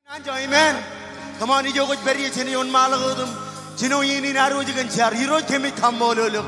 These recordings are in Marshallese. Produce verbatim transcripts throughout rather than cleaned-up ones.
Amen. Come on, ijo kwōj pād ie, jen wōnṃaanḷọk wōt im jino iien in ad wōj kōn jar. Irooj kōmij kaṃṃoolol eok.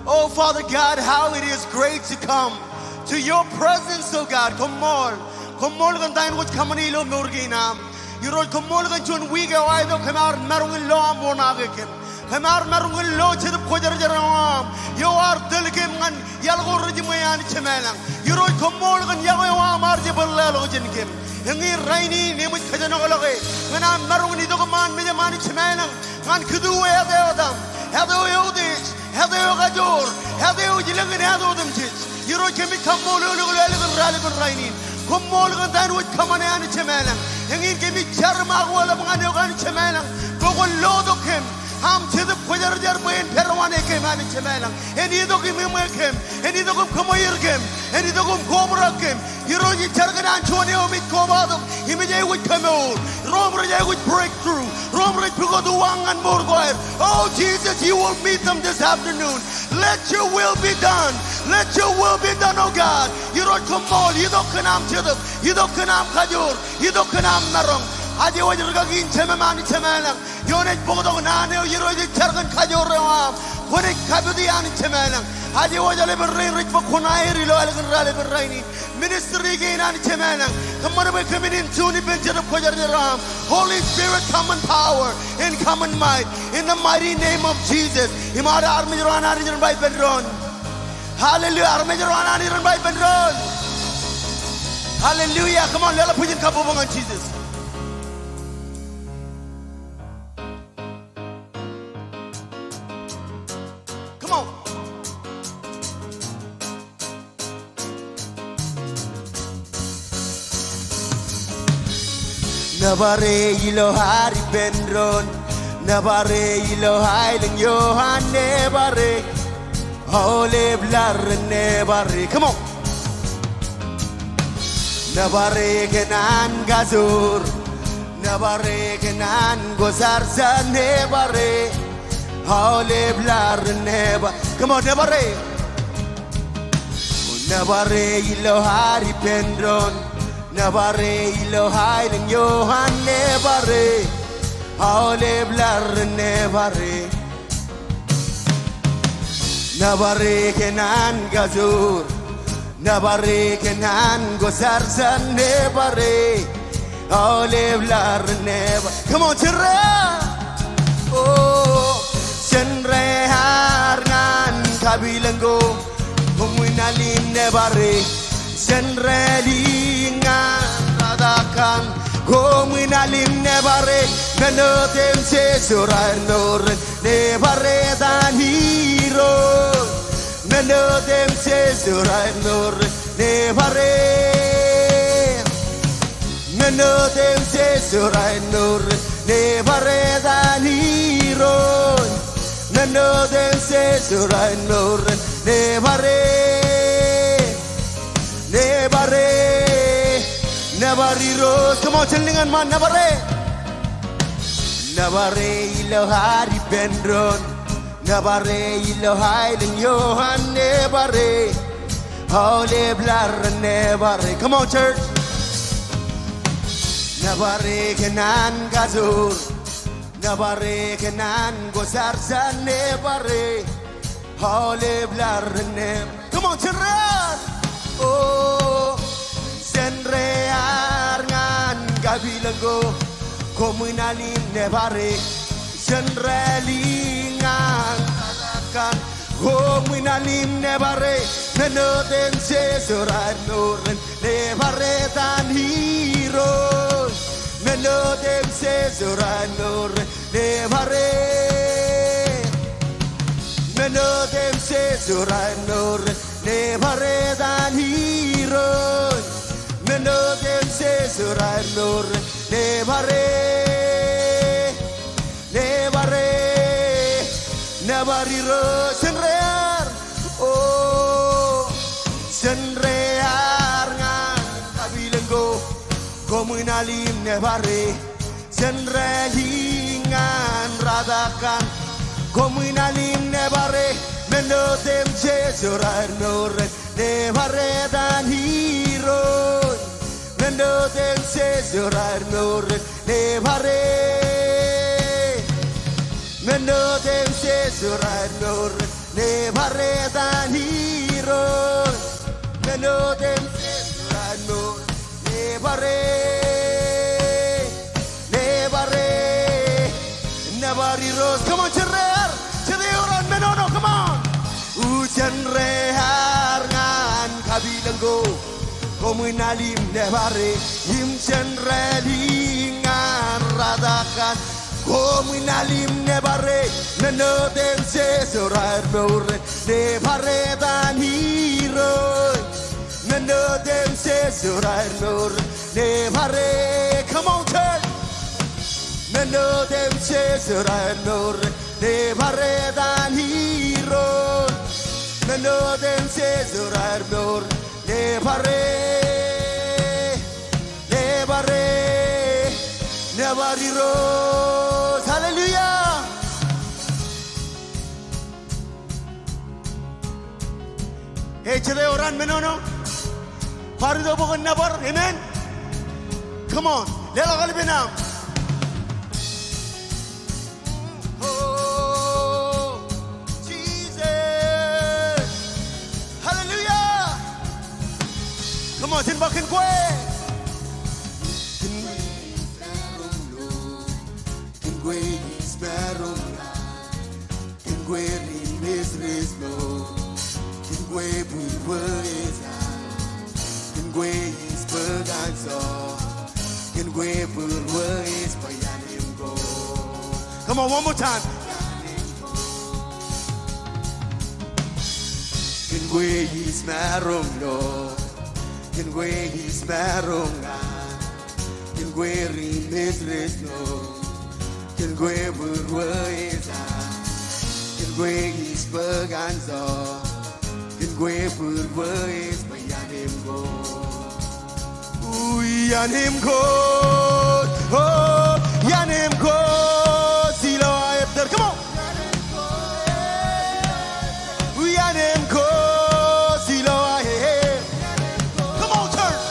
Oh, Father God, how it is great to come to your presence, oh God. Koṃṃool. Koṃṃool kōn ta in kwōj kōṃṃane ilo mour kein aṃ. Irooj, koṃṃool kōn juon wiik eo aetok kōm ar maroñ in lo aṃ wōṇaake kōm. Kōm ar maroñ in lo Jetōb Kwōjarjar eo aṃ eo ar tōl kōm ñan iaḷ ko rejiṃwe, Anij Jemām ilañ. Irooj, koṃṃool kōn iọkwe eo aṃ ar jab leḷọk jān kōm. Eñin rainin eṃōj kōjenolọke ñan aṃ maroñ in itok iṃaan mejaṃ, Anij Jemām ilañ, ñan kūtue āt eo etaṃ, āt eo eutiej, āt eo ekajoor, āt eo ej lōñ in āt otemjej. Irooj, kōmij kaṃṃoolol eok ilo ālikin raelep in rainin. Koṃṃool kōn ta in kwōj kōṃṃane, Anij Jemām ilañ. Eñin kōmij jar im akwōḷap ñan eok, Anij Jemām ilañ, bwe kwōn lotok kōm. Aṃ Jetōb Kwōjarjar bwe en pād wōṇāān kōm, Anij Jemām ilañ. En itok im eṃṃan kōm. En itok im kōṃṃool kōm. En itok im kobrak kōm. Irooj, ij jar kōn an juon eo im ej kobatok im ej aikuj kōmour. Ro im rej aikuj breakthrough. Ro im rej pukot uwaak ñan mour ko aer. Oh, Jesus, you will meet them this afternoon. Let your will be done. Let your will be done, oh God. Irooj, koṃṃool. Itok kōn aṃ Jetōb. Itok kōn aṃ kajoor. Itok kōn aṃ maroñ. Ajewōj rikaki in Jemem, Anij Jemām ilañ. Ioon ej bōktok naan eo, Irooj, ij jar kōn kajoor eo aṃ. Kwōnaaj kapiti, Anij Jemām ilañ. Ajewōj eḷap rein rej bōk kuṇaer ilo ālikin raelep in rainin. Ministry kein, Anij Jemām ilañ. Kōṃṃan bwe kōmin in tune ippān Jetōb Kwōjarjar eo aṃ. Holy Spirit, come in power and come in might in the mighty name of Jesus. Im ad armej ro an Anij ren ba ippān doon. Hallelujah. Armej ro an Anij ren ba ippān doon. Hallelujah. Come on, leḷọk bwijin kabbokbok ñan Jesus. Come on. Nōbare ilo ad ippān doon. Nōbare ilo aelōñ eo an nōbare. Aolep laḷ ren nōbare. Come on. Nōbare kōn an kajoor. Nōbare kōn an kwōjarjar nōbare. Aolep laḷ ren nōba-, come on, nōbare. Nōbare ilo ad ippān doon. Nōbare ilo aelōñ eo an nōbare. Aolep laḷ ren nōbare. Nōbare kōn an kajoor. Nōbare kōn an kwōjarjar nōbare. Aolep laḷ ren nōba-, come on, jerā. Oh, jen rear ñan kapilōñ ko. Koṃwin alim nōbare. Jen rālik ñan ratakan. Koṃwin alim nōbare. Men otemjej eo raerro ren nōbare etan Irooj. Men otemjej eo raerro ren nōbare. Men otemjej eo raerro ren nōbare etan Irooj. Men otemjej eo raerro ren nōbare. Nōbare. Nōbar Irooj. Come on, jen lōñin ṃaan, nōbare. Nōbare ilo ad ippān doon. Nōbare ilo aelōñ eo an nōbare. Aolep laḷ ren nōbare. Come on, church. Nōbare kōn an kajoor. Nōbare kōn an kwōjarjar nōbare. Aolep laḷ ren nōba-, come on, jen rear. Oh, jen rear ñan kapilōñ ko. Koṃwin alim nōbare. Jen rālik ñan ratakan. Koṃwin alim nōbare. Men otemjej eo raerro ren nōbare etan Irooj. Men otemjej eo raerro ren nōbare. Men otemjej eo raerro ren nōbare etan Irooj. Men otemjej eo raerro ren nōbare. Nōbare. Nōbar Irooj, jen rear. Oh, jen rear ñan kapilōñ ko. Koṃwin alim nōbare. Jen rālik ñan ratakan. Koṃwin alim nōbare. Men otemjej eo raerro ren nōbare etan Irooj. Men Men otemjej ro raar mour ṇe bar e. Men otemjej ro raar mour ṇe bar etan Irooj. Men otemjej ro raar mour ṇe bar e. Ṇe bar e. Ṇe bar Irooj. Come on, jen rear. Jete eo raar menono, come on. Ujān rear ñan kapilōñ ko. Koṃwin alim ṇe bar e, im jen rālik ñan rātak kaṇ. Koṃwin alim ṇe bar e, men otemjej ro raar mour ṇe bar etan Irooj. Men otemjej ro raar mour ṇe bar e, come on, church. Men otemjej ro raar mour ṇe bar etan Irooj. Men otemjej ro raar mour ṇe bar e. Ṇe bar e. Ṇe bar Irooj. Hallelujah. Ej jete eo raar menono. Bar itok bwe kwōn nōbar. Amen. Come on. Leḷọk eḷap in aṃ. Oh, Jesus. Hallelujah. Come on, jen ba, Kōn kwe. Kōn kwe ij maroñ ḷọk. Kōn kwe ij maroñ ḷọk. Kōn kwe ri mejrejno. Kōn kwe būruō ej. Kōn kwe ij bōk anjọ. Kōn kwe būruō ej bwe iaan im ko. Come on, one more time. Kōn kwe ij maroñ ḷọk. Kōn kwe ij maroñ ḷọk. Kōn kwe ri mejrejno. Kōn kwe būruō ej. Kōn kwe ij bōk anjọ. Kōn kwe būruō ej bwe iaan im ko. O iaan im ko. O iaan im ko. Ilo aer tōl. Come on. O iaan im ko. Ilo aer. Come on, church.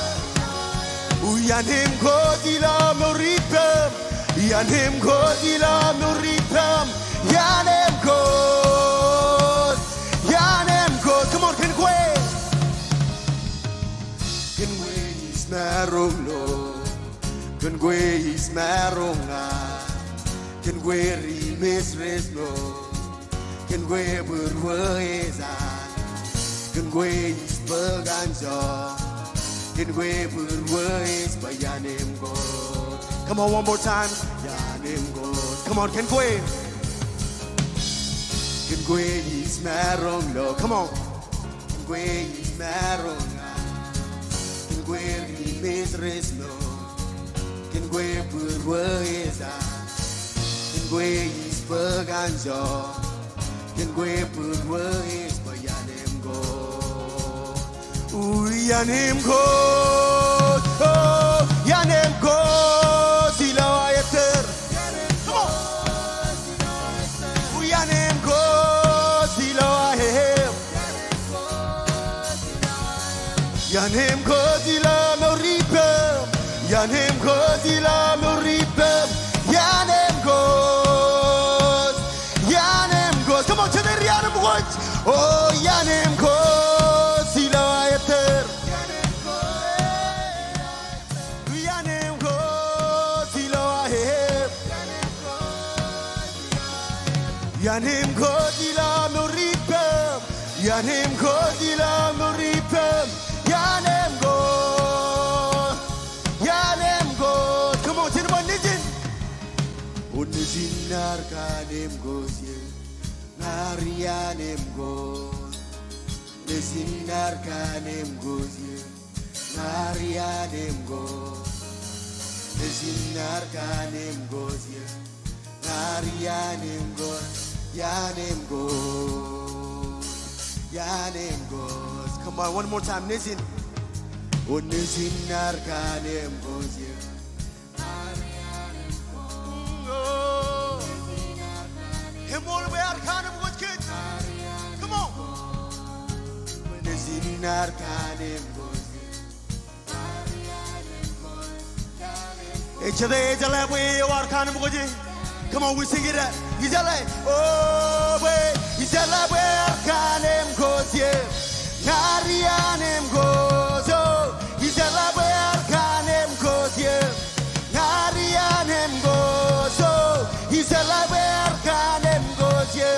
O iaan im ko ilo mour ippaṃ. Iaan im ko ilo mour ippaṃ. Iaan im ko. Iaan im ko. Come on, kōn kwe. Kōn kwe ij maroñ ḷọk. Kōn kwe ij maroñ ḷọk. Kōn kwe ri mejrejno. Kōn kwe būruō ej. Kōn kwe ij bōk anjọ. Kōn kwe būruō ej bwe iaan im ko. Come on, one more time. Iaan im ko. Come on, kōn kwe. Kōn kwe ij maroñ ḷọk. Come on. Kōn kwe ij maroñ ḷọk. Kōn kwe ri mejrejno. Kōn kwe būruō ej. Kōn kwe ij bōk anjọ. Kōn kwe būruō ej bwe iaan im ko. O iaan im ko. O iaan im ko. Ilo aer tōl. Come on. O iaan im ko. Ilo aer. Iaan im ko ilo mour ippaṃ. Iaan im ko ilo mour ippaṃ. Iaan im ko. Iaan im ko. Come on, jete ri iaan im ko. O iaan im ko ilo aer tōl. Iaan im ko ilo aer. Iaan im ko ilo mour ippaṃ. Iaan im ko ilo mour ippaṃ. Iaan im ko. Iaan im ko. Come on, jen ba nejin. O nejin ear kanooj im ko je. Ña ri iaan im ko. Nejin ear kanooj im ko je. Ña ri iaan im ko. Nejin ear kanooj im ko je. Ña ri iaan im ko. Iaan im ko. Iaan im ko. Come on, one more time. Nejin. O nejin ear kanooj im ko je. Im wōr bwe ear kanooj im ko je. Come on. Nejin ear kanooj im ko je. Jete ejeḷā bwe eo ear kaanemkwōj e? Come on, we sing it out. Ijeḷā. O bwe, ijeḷā bwe ear kaanemkwōj e, ña rianemkwōj. O, ijeḷā bwe ear kaanemkwōj e, ña rianemkwōj. O, ijeḷā bwe ear kaanemkwōj e,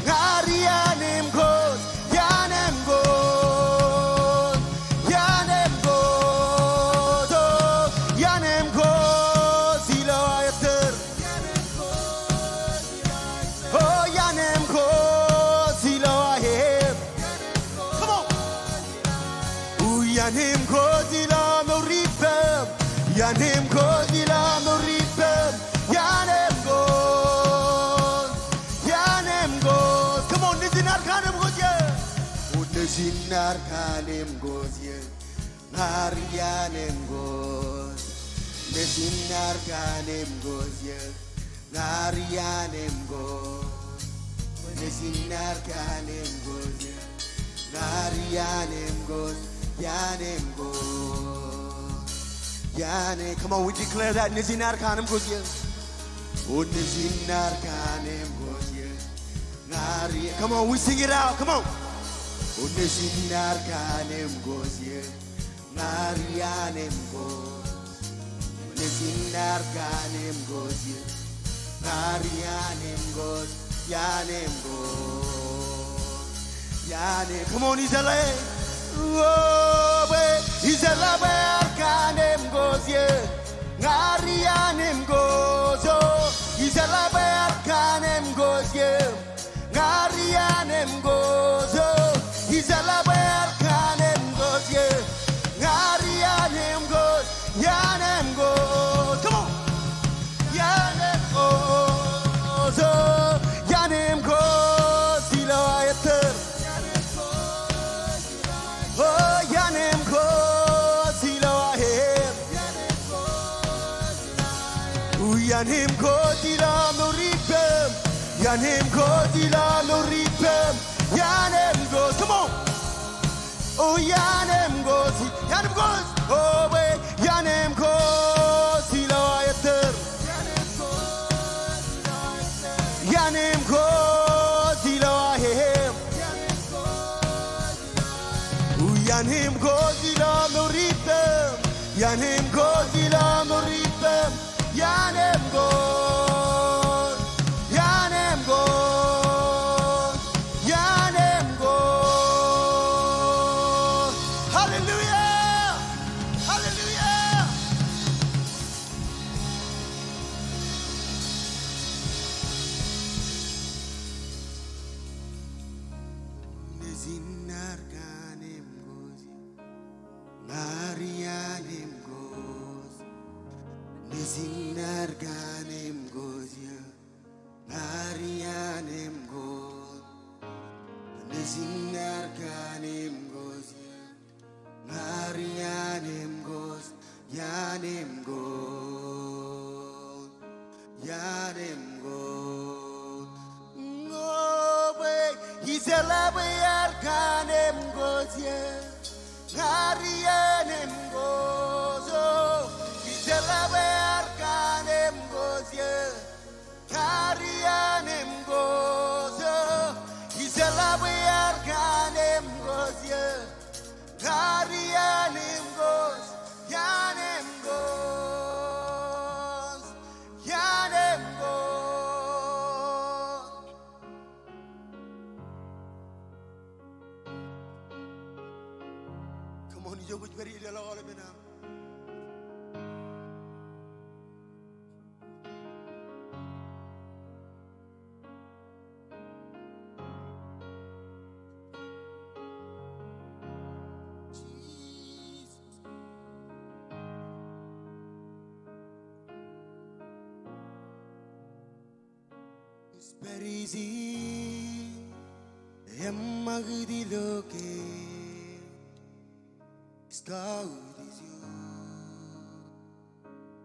ña rianemkwōj. Ianemkwōj, ianemkwōj, o, ianemkwōj ilo aer tōl. O, ianemkwōj ilo aer. Come on. O, ianemkwōj ilo mour ippām. Ianemkwōj ilo mour ippām. Ianemkwōj. Ianemkwōj. Come on, Nejin ear kaanemkwōj eō. O, Nejin ear kaanemkwōj eō, ña rianemkwōj. Nejin ear kaanemkwōj eō, ña rianemkwōj. O, Nejin ear kaanemkwōj eō, ña rianemkwōj. Ianemkwōj. Ianemkwōj. Come on, we declare that. Nejin ear kaanemkwōj eō. O, Nejin ear kaanemkwōj eō, ña ri-, come on, we sing it out. Come on. O, Nejin ear kaanemkwōj eō, ña rianemkwōj. Nejin ear kaanemkwōj eō, ña rianemkwōj. Ianemkwōj. Ianemkwōj. Come on, ijeḷā. O bwe, ijeḷā bwe ear kaanemkwōj eō, ña rianemkwōj. O, ijeḷā bwe ear kaanemkwōj eō, ña rianemkwōj. O, ijeḷā bwe ear kaanemkwōj eō, ña rianemkwōj. Ianemkwōj. Come on. Ianemkwōj. O, ianemkwōj ilo aer tōl. O, ianemkwōj ilo aer. O, ianemkwōj ilo mour ippām. Ianemkwōj ilo mour ippām. Ianemkwōj. Come on. O, ianemkwōj. Ianemkwōj. O bwe, ianemkwōj ilo aer tōl. Ianemkwōj ilo aer. O, ianemkwōj ilo mour ippām. Ianemkwōj ilo mour ippām. Ianemkwōj. Ianemkwōj. Ianemkwōj. Hallelujah. Hallelujah. Nejin ear kaanemkwōj eō, ña rianemkwōj. Nejin ear kaanemkwōj eō, ña rianemkwōj. Nejin ear kaanemkwōj eō, ña rianemkwōj. Ianemkwōj. Ianemkwōj. O bwe, ijeḷā bwe ear kaanemkwōj eō, ña rianemkwōj. O, ijeḷā bwe ear kaanemkwōj eō, ña rianemkwōj. O, ijeḷā bwe ear kaanemkwōj eō, ña rianemkwōj. Ianemkwōj. Ianemkwōj. Come on, ijo kwōj pād ie ilo aolep eṇ aṃ. Pād ijin, eṃṃakūt ilo ke, iskautijo,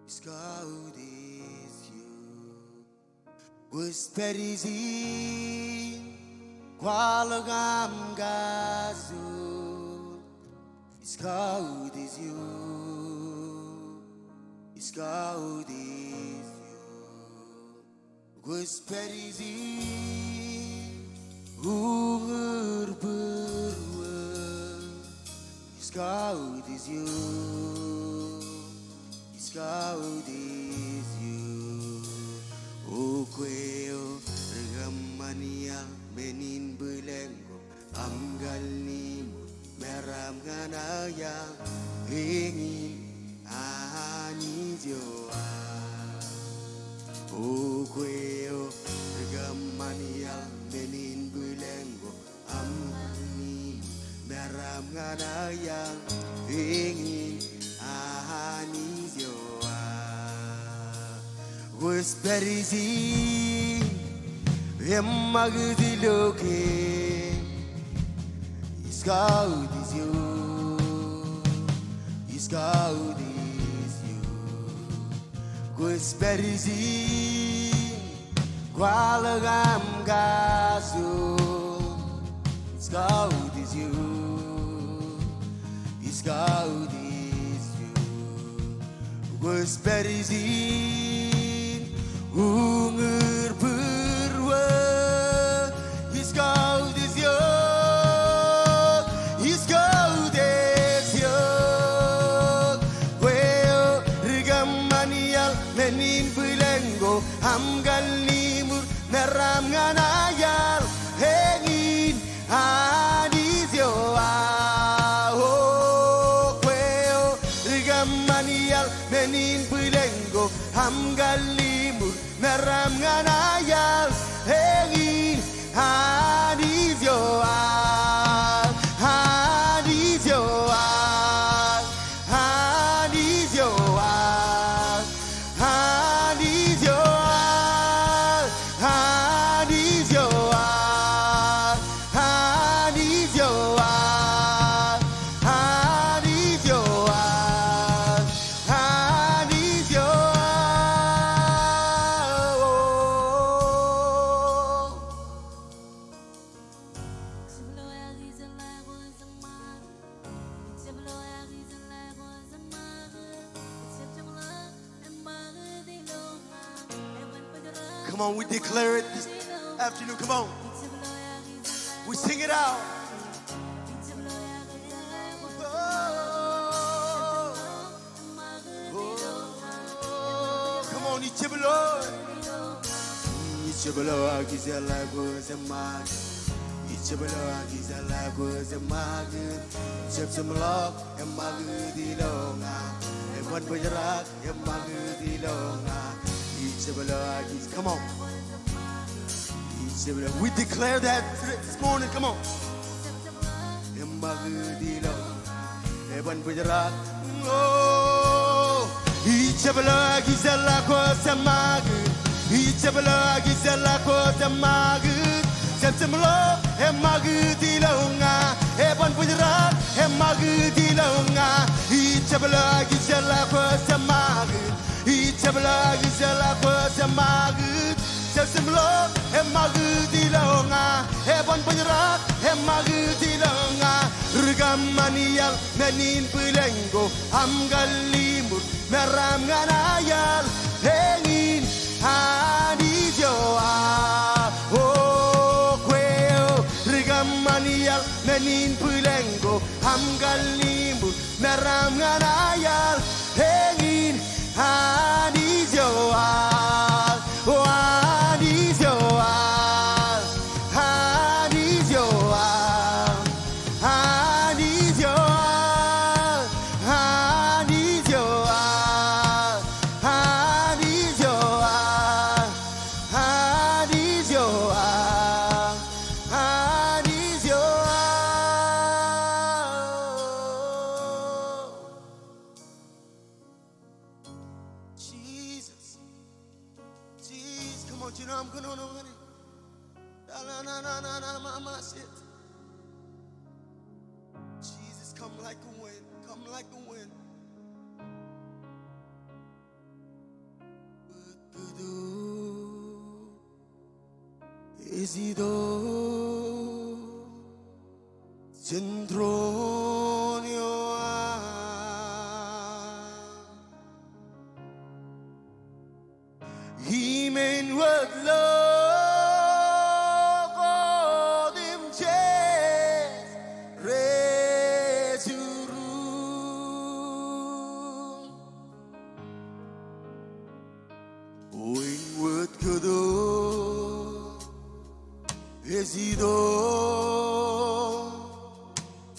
iskautijo. Kwōj pād ijin, kwaḷọk aṃ kajoor, iskautijo, iskautijo. Iskautiz eo. Kwōj pād ijin uñūr būruō. Iskautiz eo. Iskautiz eo. O kwe eo ri kōṃṃan iaḷ men in bwilōñ ko. Aṃ kaliṃur meram ñan aiaḷ, eñin Anij eo aṃ. O kwe eo ri kōṃṃan iaḷ men in bwilōñ ko. Aṃ kaliṃur meram ñan aiaḷ, eñin Anij eo aṃ. Kwōj pād ijin eṃṃakūt ilo kein. Iskautiz eo. Iskautiz eo. Kwōj pād ijin kwaḷọk aṃ kajoor. Iskautiz eo. Iskautiz eo. Kwōj pād ijin uñūr būruō. Iskautiz eo. Iskautiz eo. Kwe eo ri kōṃṃan iaḷ men in bwilōñ ko. Aṃ kaliṃur meram ñan aiaḷ, eñin Anij eo aṃ. O kwe eo ri kōṃṃan iaḷ men in bwilōñ ko. Aṃ kaliṃur meram ñan aiaḷ, eñin Anij eo aṃ. Anij eo aṃ. Anij eo aṃ. Anij eo aṃ. Anij eo aṃ. Anij eo aṃ. Anij eo aṃ. Anij eo aṃ. Come on, we declare it this afternoon. Come on. We sing it out. Oh. Oh, come on, ijjab ilo. Ijjab ilo ak ijeḷā kwōj eṃṃakūt. Ijjab ilo ak ijeḷā kwōj eṃṃakūt. Jab jeṃḷọk eṃṃakūt ilo ña. Eban bōjrak eṃṃakūt ilo ña. Ijjab ilo ak ij-, come on. Ijjab ilo. We declare that this morning. Come on. Eṃṃakūt ilo. Eban bōjrak. Oh. Ijjab ilo ak ijeḷā kwōj eṃṃakūt. Ijjab ilo ak ijeḷā kwōj eṃṃakūt. Jab jeṃḷọk eṃṃakūt ilo ña. Eban bōjrak eṃṃakūt ilo ña. Ijjab ilo ak ijeḷā kwōj eṃṃakūt. Ijjab ilo ak ijeḷā kwōj eṃṃakūt. Jab jeṃḷọk eṃṃakūt ilo ña. Eban bōjrak eṃṃakūt ilo ña. Ri kōṃṃan iaḷ men in bwilōñ ko. Aṃ kaliṃur meram ñan aiaḷ. Eñin Anij eo aṃ. O kwe eo ri kōṃṃan iaḷ men in bwilōñ ko. Aṃ kaliṃur meram ñan aiaḷ. Eñin Anij eo aṃ. O Anij eo aṃ. Anij eo aṃ. Anij eo aṃ. Anij eo aṃ. Anij eo aṃ. Anij eo aṃ. Anij eo aṃ. Jesus. Jesus, come on, you know I'm gonna, gonna, gonna. Jesus, come like a wind, come like a wind. Bōtbōt eo ej itok jān throne eo aṃ. O āinwōt kōto ej ito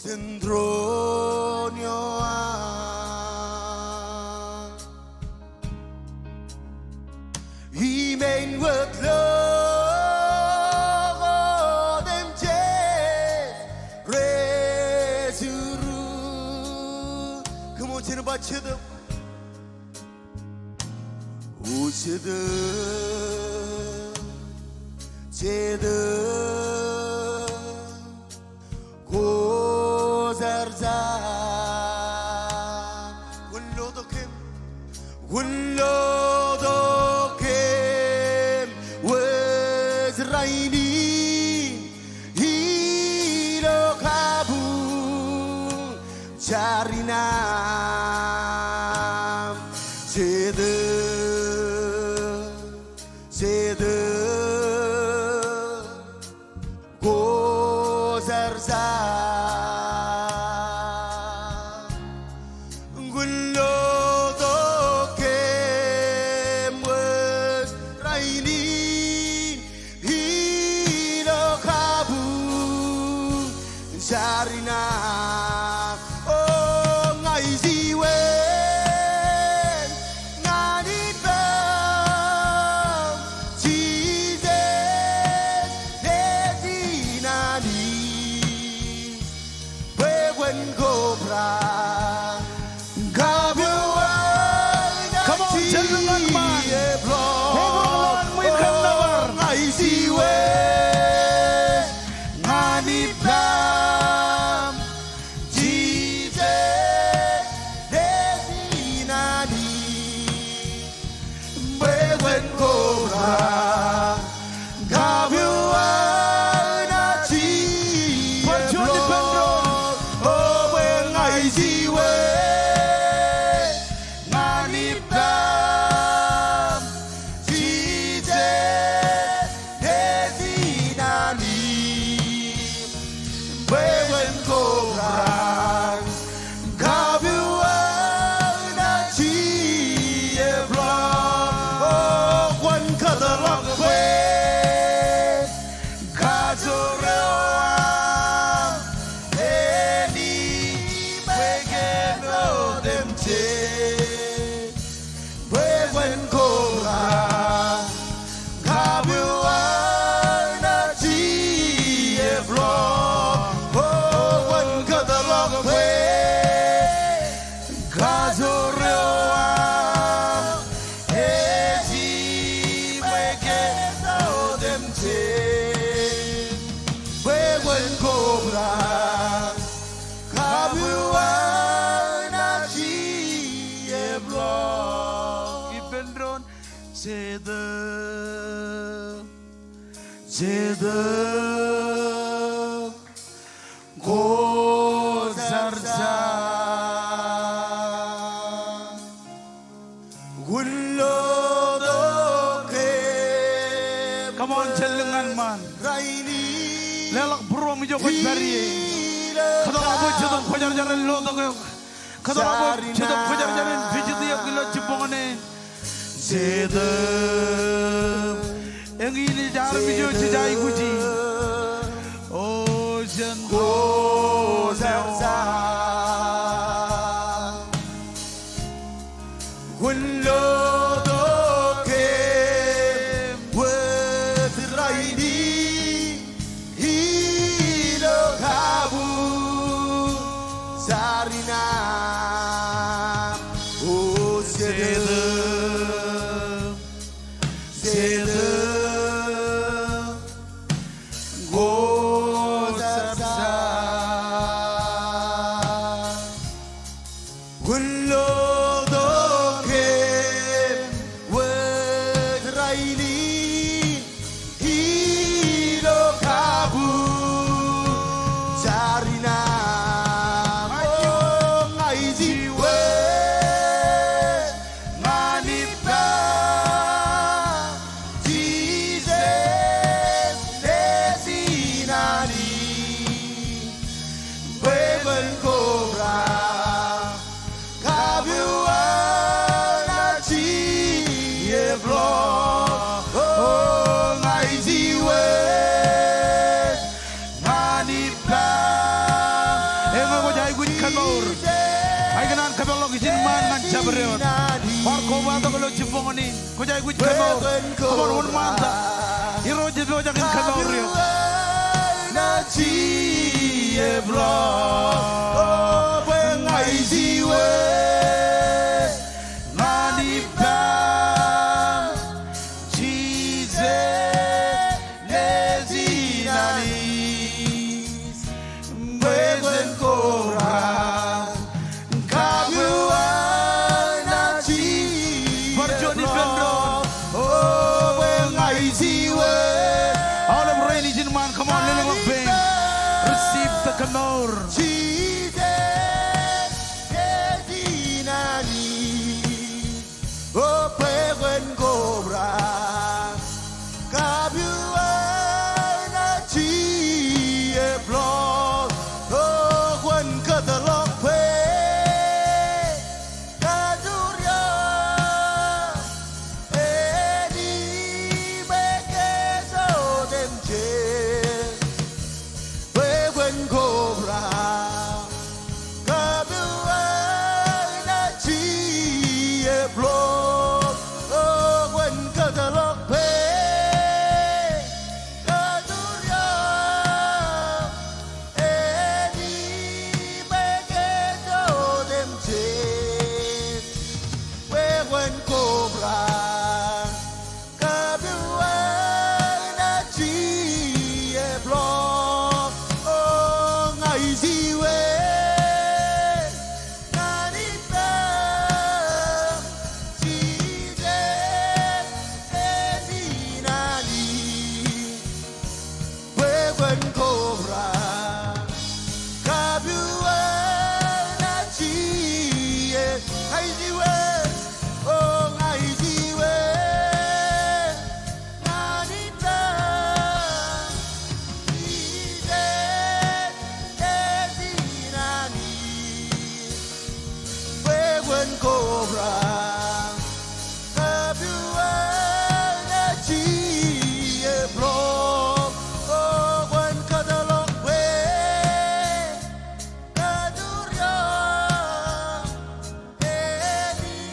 jān tūroon eo an. Im āinwōt lo otemjej rej juru. Come on, jen ba Jetōb. O Jetōb, Jetōb, kwōjarjar. Kwōn lotok kōm, kwōn lotok kōm wōj rainin ilo kabuñ jar in aṃ. Jetōb, Jetōb, kwōjarjar. Kwōn lotok kōm wōj rainin ilo kabuñ jar in aṃ. O ña ij iwōj ñan ippaṃ, Jisōs, nejin Anij. Bwe kwōn kobrak kabuñ. Come on, jen lōñ ñan ṃaan. Kobrak lowaan ṃwiin kōn nōbar. Ña ij iwōj ñan ippaṃ, Jisōs, nejin Anij. Bwe kwōn kobrak kabuñ, Anij. Bar juon ippān doon. O bwe ña ij iwōj ñan ippaṃ, Jisōs, nejin Anij. Bwe kwōn kobrak kabuñ, Anij, ej ḷọk. O kwōn kōtḷọk bwe kajoor eo aṃ, Anij, bwe kōn otemjej. Bwe kwōn kobrak kabuñ, Anij, ej ḷọk. O kwōn kōtḷọk bwe kajoor eo aṃ, Anij, bwe kōn otemjej. Bwe kwōn kobrak kabuñ, Anij, ej ḷọk. Ippān doon. Jetōb, Jetōb, kwōjarjar. Kwōn lotok kōm. Come on, jen lōñ ñan ṃaan. Leḷọk būruōṃ ijo kwōj pād ie. Kōtḷọk bwe Jetōb Kwōjarjar en lotok eok. Kōtḷọk bwe Jetōb Kwōjarjar en visit eok ilo jibboñōn in. Jetōb. Eñin ej armej eo jej aikuji. O jen kwōjarjar. Kwōn lotok kōm wōt rainin ilo kabuñ jar in aṃ. O Jetōb, Jetōb, Eblọk, o ña ij iwōj ñan ippaṃ. Eñe kwōj aikuj kōmour? Ikōṇaan kōpeḷḷọk ijin ṃaan ñan jabdewōt. Kwaar kobatok ilo jibboñōn in. Kwōj aikuj kōmour? Come on, wōnṃaantak. Irooj ej pojak in kōmour eok. Ña ij iwōj ñan ippaṃ, Jisōs in Anij. Bwe kwōn kobrak kabuñ ñan ij. Bar juon ippān doon. O, bwe ña ij iwōj. Aolep rein ijin ṃaan, come on, lelōñḷọk pein. Receive the kōmour. Jisōs in Anij. O, bwe kwōn kobrak kabuñ ñan ij eblọk. O, kwōn kōtḷọk bwe kajoor eo āne bwe ke jota im jen. Bwe kwōn kobrak kabuñ ñan ij eblọk. O, kwōn kōtḷọk bwe kajoor eo āne bwe ke jota im jen. Bwe kwōn kobrak kabuñ ñan ij eblọk. O, ña ij iwōj ñan ippaṃ, Jisōs in Anij. Bwe kwōn kobrak kabuñ ñan ij, ña ij iwōj, o, ña ij iwōj ñan ippaṃ, Jisōs in Anij. Bwe kwōn kobrak kabuñ ñan ij eblọk. O, kwōn kōtḷọk bwe kajoor eo āne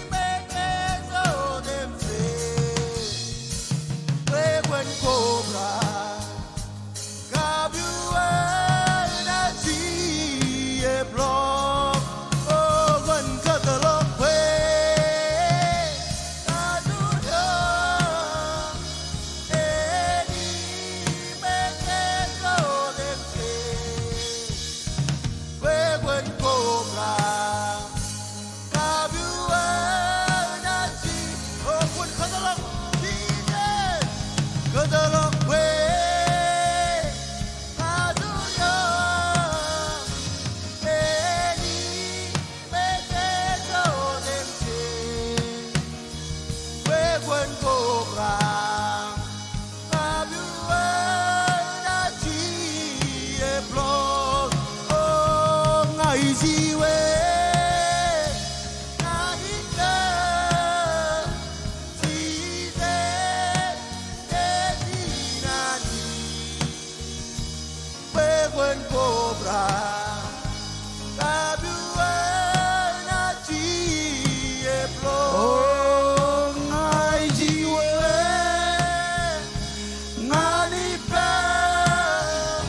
bwe ke jota im jen. Bwe kwōn kobrak kabuñ ñan ij eblọk. O, kwōn kōtḷọk bwe kajoor eo āne bwe ke jota im jen. Bwe kwōn kobrak kabuñ ñan ij, o, kwōn kōtḷọk, Jisōs, kōtḷọk bwe kajoor eo āne bwe ke jota im jen. Bwe kwōn kobrak kabuñ ñan ij eblọk. O, ña ij iwōj ñan ippaṃ, Jisōs in Anij. Bwe kwōn kobrak kabuñ ñan ij eblọk. O, ña ij iwōj ñan ippaṃ,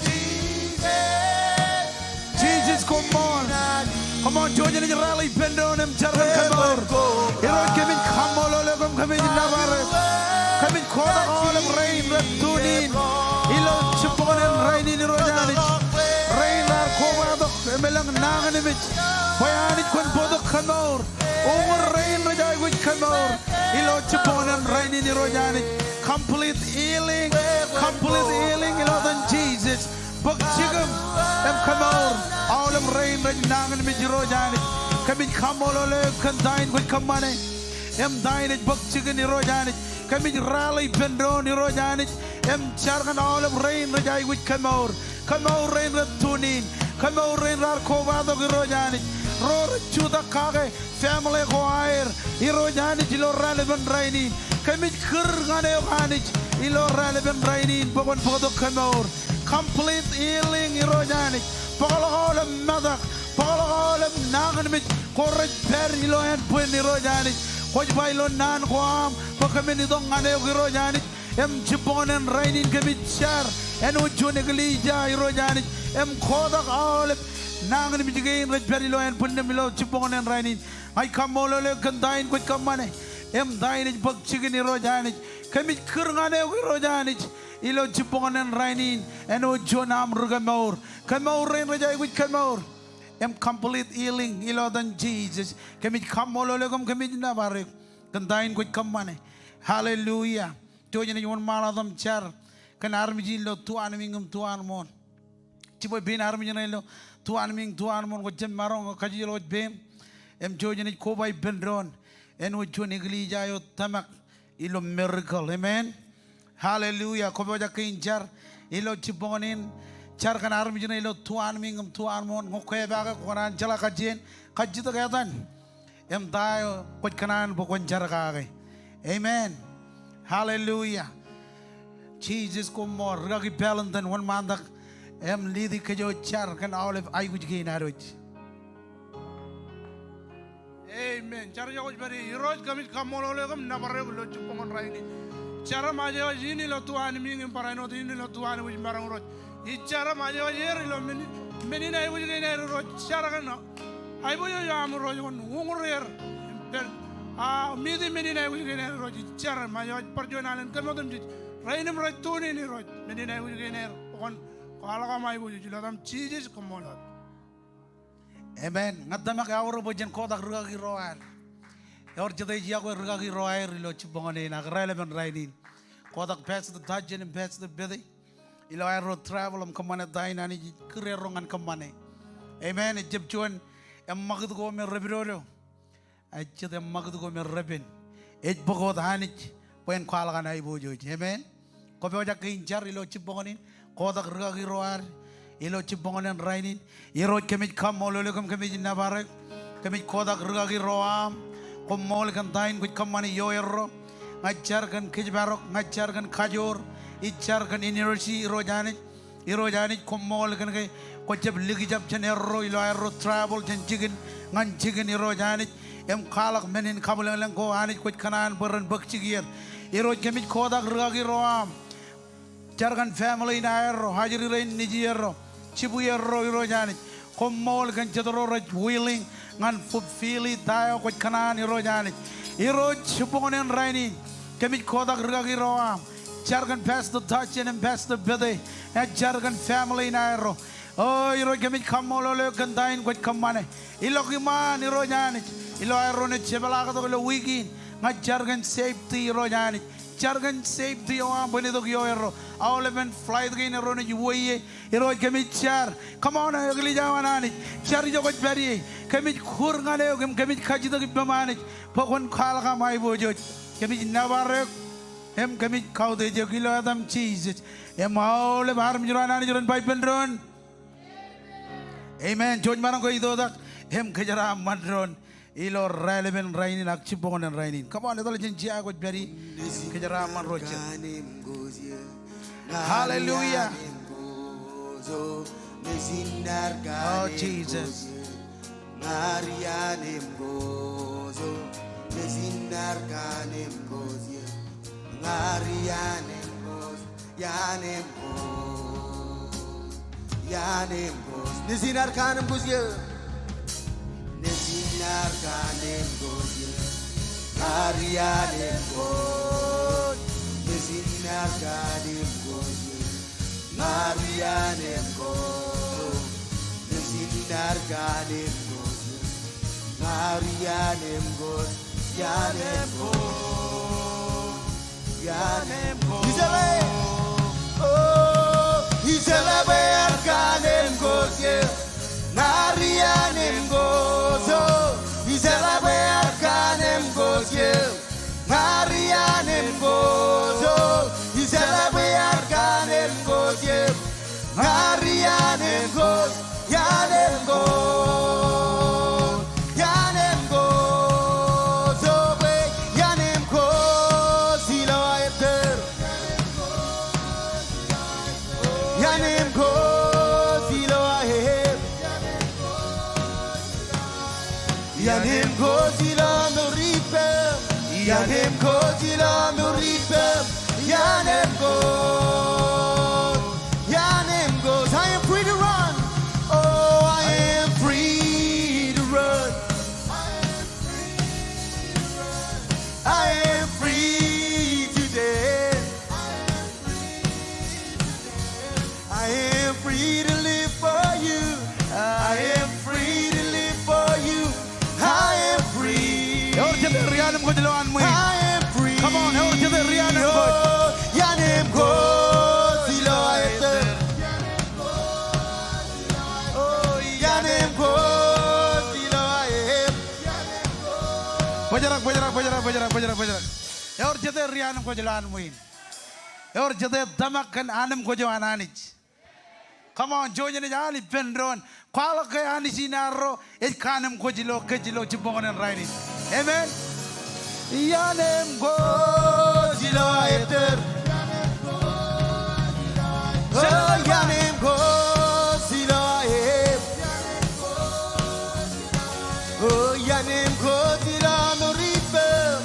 Jisōs. Jisōs, come on. Come on, jouj im rally ippān doon im jar kōn kōmour. Irooj, kōmij kaṃṃoolol eok im kōmij nōbar eok. Kōmij kotak aolep rein rej tune in ilo jibboñōn in rainin, Irooj Anij. Rein raar kobatok im elōñ nañinmej bwe Anij kwōn bōktok kōmour. Uñūr rein rej aikuj kōmour ilo jibboñōn in rainin, Irooj Anij. Complete healing, complete healing ilo etan Jisōs. Bōk jikin im kōmour aolep rein rej nañinmej, Irooj Anij. Kōmij kaṃṃoolol eok kōn ta in kwōj kōṃṃane im ta in ej bōk jikin, Irooj Anij. Kōmij rally ippān doon, Irooj Anij, im jar kōn aolep rein rej aikuj kōmour. Kōmour rein rej tune in. Kōmour rein raar kobatok, Irooj Anij. ro rej jutak kake family ko aer, Irooj Anij, ilo raelepen rainin. Kōmij kūr ñan eok Anij ilo raelepen rainin bwe kwōn bōktok kemour. Complete healing, Irooj Anij. Bōkḷọk aolep metak, bōkḷọk aolep nañinmej ko rej pād ilo ānbwin, Irooj Anij. Kwōj ba ilo naan ko aṃ bwe kōmin itok ñan eok, Irooj Anij. Im jibboñōn in rainin kōmij jar āinwōt juon eklejia, Irooj Anij, im kotak aolep nañinmej kein rej pād ilo ānbwinnem ilo jibboñōn in rainin. Ña ij kaṃṃoolol eok kōn ta in kwōj kōṃṃane im ta in ej bōk jikin, Irooj Anij. Kōmij kūr ñan eok, Irooj Anij, ilo jibboñōn in rainin āinwōt juon aṃ ri kemour. Kemour rein rej aikuj kemour im complete healing ilo etan Jisōs. Kōmij kaṃṃoolol eok im kōmij nōbar eok kōn ta in kwōj kōṃṃane. Hallelujah. Jouj im wōnṃaanḷọk im jar kōn armej in ilo tu anmiiñ im tu anmooṇ. Jibwe pein armej ṇe ilo tu anmiiñ, tu anmooṇ, kwō jab maroñ kajjeḷọk peim. Im jouj im koba ippān doon āinwōt juon eklejia eo tōmak ilo miracle. Amen. Hallelujah. Kwō pojak kein jar ilo jibboñōn in, jar kōn armej ṇe ilo tu anmiiñ im tu anmooṇ. Ñe kwō epaake, kwō kōṇaan jeḷā kajjien kajjitōk etan im ta eo kwōj kōṇaan bwe kwōn jar kake. Amen. Hallelujah. Jisōs, koṃṃool. Rikaki Pālōntan, wōnṃaantak im lead e kōj jar kōn aolep aikuj kein ad wōj. Amen. Jar ijo kwōj pād ie. Irooj, kōmij kaṃṃoolol eok im nōbar eok ilo jibboñōn rainin. Jar im aje wōj in ilo tu anmiiñ im barāinwōt in ilo tu anwōj maroñ, Irooj. Ij jar im aje wōj er ilo men, men in aikuj kein aer, Irooj. Jar kōn aiboojoj eo aṃ, Irooj, kwōn uñūr er im pād, a, meet e men in aikuj kein aer, Irooj. Ij jar im aje wōj bar juon alen kōm otemjej rainin im rej tune in, Irooj, men in aikuj kein aer, kwōn kwaḷọk aṃ aiboojoj ilo etaṃ Jisōs, koṃṃool wōt. Amen. Ña ij tōmak eaorōk bwe jen kotak rikaki ro ad. Ewōr jet ej iọkwe rikaki ro aer ilo jibboñōn in ak raelepen rainin. Kotak Pastor Tajen im Pastor Bete ilo aerro travel im kōṃṃane ta in Anij ej kūr erro ñan kōṃṃane. Amen. Ejjab juon eṃṃakūt ko me repedodo. Ej jet eṃṃakūt ko me repen. Ej bōk wōt Anij bwe en kwaḷọk an aiboojoj. Amen. Kwō pojak kein jar ilo jibboñōn in, kotak rikaki ro ad ilo jibboñōn in rainin. Irooj, kōmij kaṃṃoolol eok im kōmij nōbar eok. Kōmij kotak rikaki ro aṃ. Koṃṃool kōn ta in kwōj kōṃṃane ioerro. Ña ij jar kōn kōjparok, ña ij jar kōn kajoor, ij jar kōn energy, Irooj Anij. Irooj Anij, koṃṃool kōn ke kwō jab likjab jān erro ilo aerro travel jān jikin ñan jikin, Irooj Anij, im kwaḷọk men in kabwilōñlōñ ko Anij kwōj kōṇaan bwe ren bōk jikier. Irooj, kōmij kotak rikaki ro aṃ. Jar kōn family in aerro, ajri rein nejierro, jibwierro, Irooj Anij. Koṃṃool kōn jet ro rej willing ñan fulfill e ta eo kwōj kōṇaan, Irooj Anij. Irooj, jibboñōn in rainin kōmij kotak rikaki ro aṃ. Jar kōn Pastor Tajen im Pastor Bete. Ña ij jar kōn family in aerro. O Irooj, kōmij kaṃṃoolol eok kōn ta in kwōj kōṃṃane. Ilọk iṃaan, Irooj Anij, ilo aerro naaj jepḷaaktok ilo wiik in. Ña ij jar kōn safety, Irooj Anij. Jar kōn safety eo aṃ bwe en itok ioerro. Aolepen flight kein erro naaj uwe ie, Irooj, kōmij jar. Come on, eklejia eo an Anij. Jar ijo kwōj pād ie. Kōmij kūr ñan eok im kōmij kajjitōk ippaṃ Anij bwe kwōn kwaḷọk aṃ aiboojoj. Kōmij nōbar eok im kōmij kautiej eok ilo etaṃ Jisōs. Im aolep armej ro an Anij ren ba ippān doon, amen. Jouj maroñ ke itoitak im kōjeraaṃṃan doon ilo raelepen rainin ak jibboñōn in rainin. Come on, etal jān jea kwōj pād ie im kōjeraaṃṃan ro jet. Hallelujah. Oh, Jesus. Iaan eṃ Kōj. Nejin ad kaanemkwōj eō. Nejin ad kaanemkwōj eō. Ña riaan eṃ Kōj. Nejin ad kaanemkwōj eō. Ña riaan eṃ Kōj. Nejin ad kaanemkwōj eō. Ña riaan eṃ Kōj. Iaan eṃ Kōj. Iaan eṃ Kōj. Ijeḷā. Oh, ijeḷā bwe ear kaanemkwōj eō. Ña riaan eṃ Kōj. Oh, ijeḷā bwe ear kaanemkwōj eō. Ña riaan eṃ Kōj. Oh, ijeḷā bwe ear kaanemkwōj eō. Ña riaan eṃ Kōj. Iaan eṃ Kōj. Ianem Kwōj ilo aṃ river. Ianem Kwōj. Ianem Kwōj. I am free to run. Oh, I am free to run. I am free today. I am free to live for you. I am free to live for you. I am free. Ewōr jete ri-ianem kwōj ilo an ṃwiin? I am free. Come on, ewōr jete ri-ianem kwōj? Oh, ianem kwōj ilo aer tōr. Oh, ianem kwōj ilo aer. Bōjrak, bōjrak, bōjrak, bōjrak, bōjrak, bōjrak. Ewōr jete ri-ianem kwōj ilo an ṃwiin? Ewōr jete tōmak kōn anem kwōj eo an Anij? Come on, jouj im naaj al ippān doon. Kwaḷọk ke Anij in arro ej kaanem kwōj ilo kōj ilo jibboñōn in rainin. Amen. Ianem kwōj ilo aer tōr. Oh, ianem kwōj ilo aer. Oh, ianem kwōj ilo aṃ river.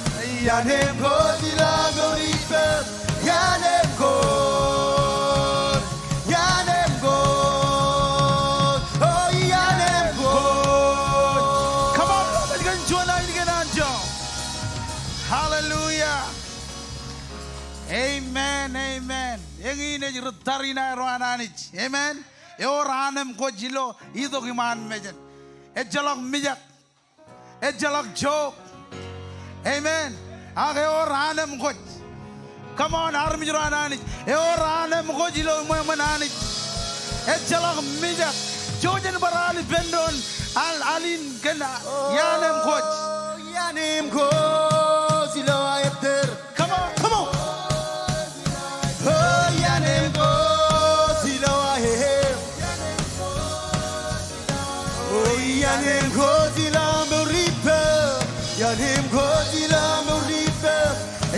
Ianem kwōj ilo aṃ river. Ianem kwōj. Ianem kwōj. Oh, ianem kwōj. Come on, rej kōn juon ainikien anjọ. Hallelujah. Amen, amen. Eñin ej ri tariṇae ro an Anij. Amen. Ewōr anem kwōj ilo itok iṃaan mejān. Ejjeḷọk mijak. Ejjeḷọk jook. Amen. Ak ewōr anem kwōj. Come on, armej ro an Anij. Ewōr anem kwōj ilo ṃweo ṃōn Anij. Ejjeḷọk mijak. Jouj im bar al ippān doon. Al, al in kōn ianem kwōj. Ianem kwōj ilo aer tōr. Come on, come on. Oh, ianem kwōj ilo aer. Oh, ianem kwōj ilo aṃ river. Ianem kwōj ilo aṃ river.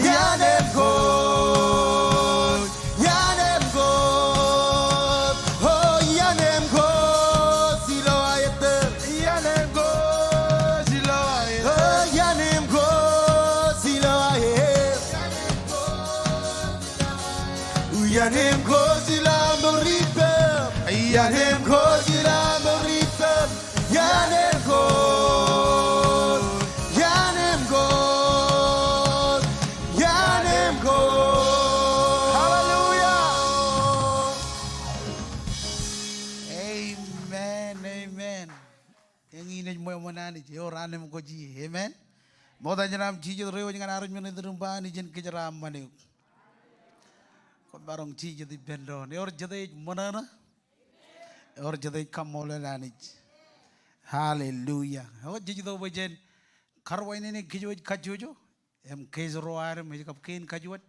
Ianem kwōj. Ianem kwōj. Oh, ianem kwōj ilo aer tōr. Ianem kwōj ilo aer. Oh, ianem kwōj ilo aer. Ianem kwōj ilo aṃ river. Ianem kwōj ilo aṃ river. Ianem kwōj. Ianem kwōj. Ianem kwōj. Hallelujah. Amen, amen. Eñin ej ṃweo ṃōn Anij, ewōr anem kwōj ie. Amen. Ṃokta jān aṃ jijet ro wōj ñan armej eo iturūṃ ba, Anij en kōjeraaṃṃan eok. Kwōn maroñ jijet ippān doon. Ewōr jete ej ṃōṇōṇō. Ewōr jete ej kaṃṃoolol Anij. Hallelujah. Ewōr jej itok bwe jen karuwainene kōj wōj kajjojo. Im case ro ad im ej kab kein kajuon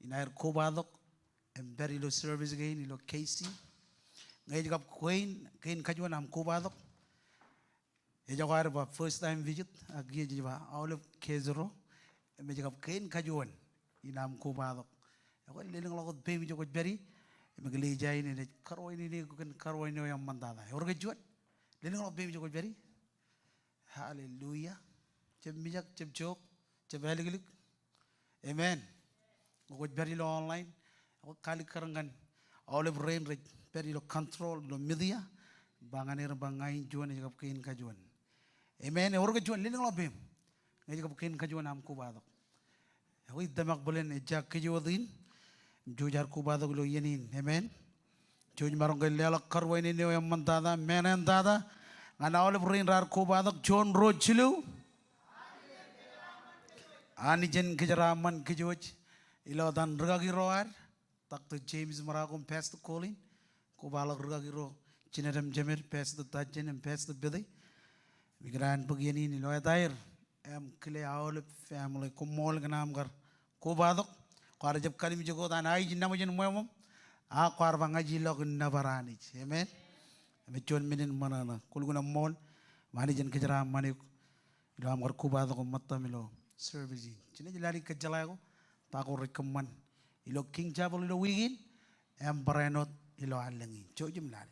in aer kobatok im pād ilo service kein ilo K C. Ñe ej kab kein, kein kajuon aṃ kobatok, ejako ad ba first time visit, ak kiiō jej ba aolep case ro im ej kab kein kajuon in aṃ kobatok. Ekwe, lelōñḷọk wōt peiṃ ijo kwōj pād ie im kile ija in enaaj karuwainene eok kōn karuwainene eo eṃṃantata. Ewōr ke juon? Lelōñḷọk peiṃ ijo kwōj pād ie. Hallelujah. Jab mijak, jab jook, jab āliklik. Amen. Ñe kwōj pād ilo online, ekwe, kaalikkar ñan aolep rein rej pād ilo control ilo media, ba ñan er ba ña in juon ej kab kein kajuon. Amen. Ewōr ke juon? Lelōñḷọk peiṃ. Ñe ej kab kein kajuon aṃ kobatok. Ekwe, itōmak bōlen ejja kōj wōt in im jouj ad kobatok ilo iien in. Amen. Jouj maroñ ke leḷọk karuwainene eo eṃṃantata, meantata, ñan aolep rein raar kobatok. Juon, ruo, jilu. Anij en kōjeraaṃṃan kōj wōj ilo etan rūkaki ro ad, Doctor James Marocco im Pastor Colin. Kobaḷọk rūkaki ro jined im jemed, Pastor Tajen im Pastor Pete. Im ikōṇaan bōk iien in ilo etaer im kile aolep family. Koṃṃool kōn aṃ kar kobatok. Kwaar jab kalimjek wōt an aij naṃōj in ṃweo ṃōṃ, a kwaar ba ña ij ilọk in nōbar Anij. Amen. Im ej juon men in ṃōṇōṇō. Kwōlukkuun eṃṃool im Anij en kōjeraaṃṃan eok ilo aṃ kar kobatok im ṃōttam ilo service in. Jenaaj lale kōjjeḷā ko ta ko rej kōṃṃan ilo King Chapel ilo wiik in im barāinwōt ilo allōñ in. Jouj im lale.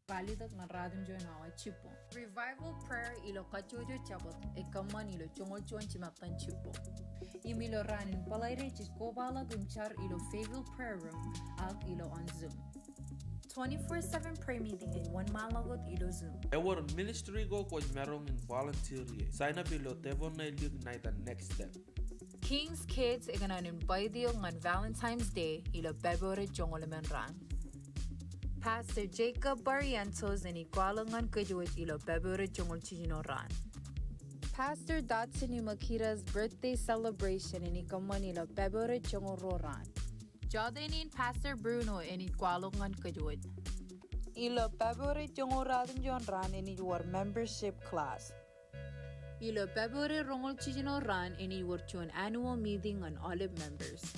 Valitok ñan ratimjuon awa jibboñ. Revival prayer ilo kajjojo Jabōt ej kōṃṃan ilo joñoul juon jimattan jibboñ. Im ilo raan in Bōḷaide jej kobaḷọk im jar ilo Fayetteville Prayer Room ak ilo on Zoom. Twenty-four seven prayer meeting ej wōnṃaanḷọk wōt ilo Zoom. Ewōr ministry ko kwōj maroñ in volunteer ie. Sign up ilo tepon ṇe iliuk ṇa etan Next Step. King's Kids ekōṇaan in invite eok ñan Valentine's Day ilo Pebruary joñoul emān raan. Pastor Jacob Barrientos enaaj kwaḷọk ñan kōj wōj ilo Pebruary joñoul jiljino raan. Pastor Dodson Imakita's birthday celebration enaaj kōṃṃan ilo Pebruary joñoul ruo raan. Jọteen in Pastor Bruno enaaj kwaḷọk ñan kōj wōj. Ilo Pebruary joñoul ratimjuon raan enaaj wōr membership class. Ilo Pebruary roñoul jiljino raan enaaj wōr juon annual meeting ñan aolep members.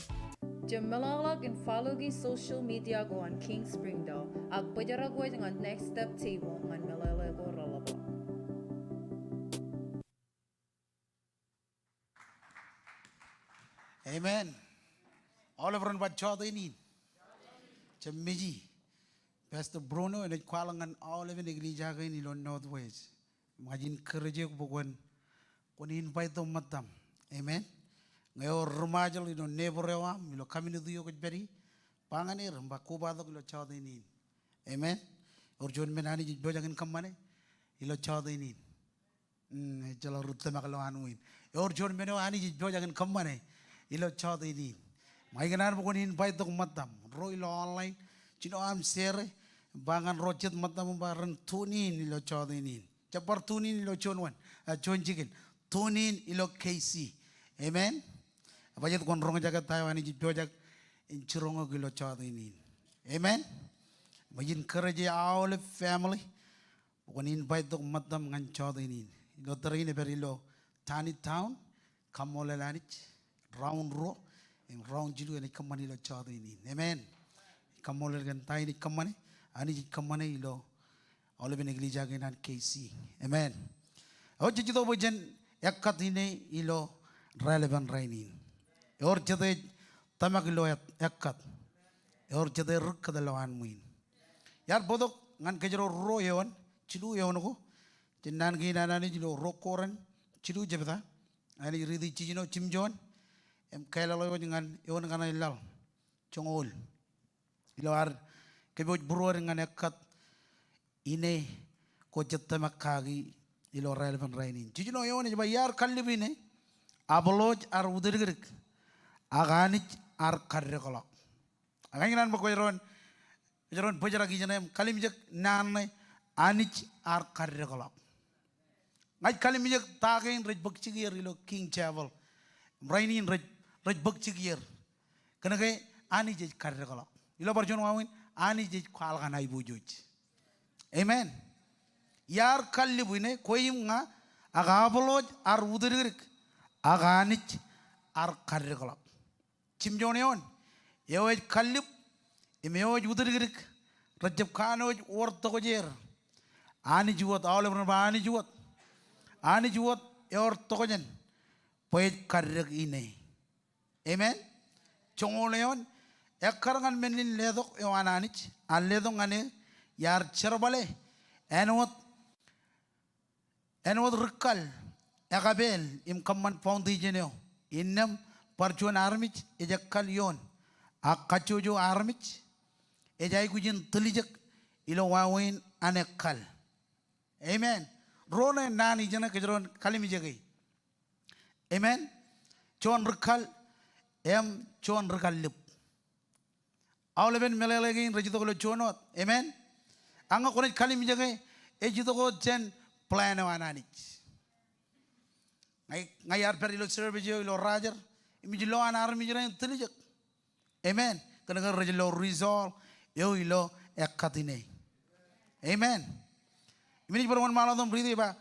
Jab meḷọkḷọk in follow e social media ko an King Springdale, ak bōjrak wōj ñan Next Step table ñan meḷeḷe ko reḷapḷọk. Amen. Aolep ren bar jọteen in. Jab meji. Pastor Bruno enaaj kwaḷọk ñan aolepen eklejia kein ilo Northwest. Im ña ij encourage eok bwe kwōn, kwōn invite tok ṃōttam. Amen. Ñe ewōr ri-Ṃajeḷ ilo neighbor eo aṃ, ilo community eo kwōj pād ie, ba ñan er im ba kobatok ilo jọteen in. Amen. Ewōr juon men Anij ej pojak in kōṃṃane ilo jọteen in. Mm, ejjeḷọk ri tōmak ilowaan wōt in. Ewōr juon men eo Anij ej pojak in kōṃṃane ilo jọteen in. Im ikōṇaan bwe kwōn invite tok ṃōttam. Ro ilo online, jino aṃ share, ba ñan ro jet ṃōttam im ba ren tune in ilo jọteen in. Jab bar tune in ilo juon wōn, ah, juon jikin. Tune in ilo K C. Amen. Ebajjeet kwōn roñjake ta eo Anij ej pojak in jiroñ eok ilo jọteen in. Amen. Im ij encourage aolep family bwe kwōn invite tok ṃōttam ñan jọteen in. Ilo tōre in ej pād ilo Taneytown, kaṃṃoolol Anij, round ruo, im round jilu enaaj kōṃṃan ilo jọteen in. Amen. Kaṃṃoolol kōn ta in ej kōṃṃane, Anij ej kōṃṃane ilo aolepen eklejia kein an K C. Amen. Ewōr jej itok bwe jen ekkat ine ilo raelepen rainin. Ewōr jete ej tōmak ilo et-, ekkat. Ewōr jete ej ri kōtḷọk an ṃwiin. Iar bōktok ñan kōjro ruo eoon, jilu eoon ko. Jen naan kein an Anij ilo ruo Korint, jilu jebta. Anij riiti jiljino jimjuon. Im kālọk wōj ñan eoon kaṇe laḷ. Joñoul. Ilo ad kōpooj būruod ñan ekkat ine ko jej tōmak kaki ilo raelepen rainin. Jiljino eoon ej ba iar kallib ine, Apolos ear utdikdik, ak Anij ear kaddekḷọk. Ak ña ikōṇaan bwe kwōj ro, kwōj ro bōjrak ijeṇe im kalimjek naan ṇe, Anij ear kaddekḷọk. Ña ij kalimjek ta kein rej bōk jikier ilo King Chapel. Rainin rej, rej bōk jikier. Kōnke Anij ej kaddekḷọk. Ilo bar juon wāween, Anij ej kwaḷọk an aiboojoj. Amen. Iar kallib ine, kwe im ña, ak Apolos ear utdikdik, ak Anij ear kaddekḷọk. Jimjuon eoon, eo ej kallib, im eo ej utdikdik, rejjab kanooj wōr tokjāer. Anij wōt, aolep ren ba Anij wōt. Anij wōt ewōr tokjān, bwe ej kaddek ine. Amen. Joñoul eoon, ekkar ñan men in letok eo an Anij, ak letok ñan e, iar jerbale, āinwōt āinwōt ri kal, ekapeel im kōṃṃan foundation eo. Innām bar juon armej ej ekkal ioon, ak kajjojo armej ej aikuj in tiljek ilo wāween an ekkal. Amen. Ro ṇe naan ijeṇe kōjro en kalimjeke. Amen. Juon ri kal im juon ri kallib. Aolepen meḷeḷe kein rej itok ilo juon wōt. Amen. Ak ñe kwōnaaj kalimjeke, ej itok wōt jān plan eo an Anij. Ña, ña iar pād ilo service eo ilo Roger, im ij lo an armej rein tiljek. Amen. Kōnke rej lo result eo ilo ekkat ine. Amen. Im inaaj bar wōnṃaanḷọk im riiti ba,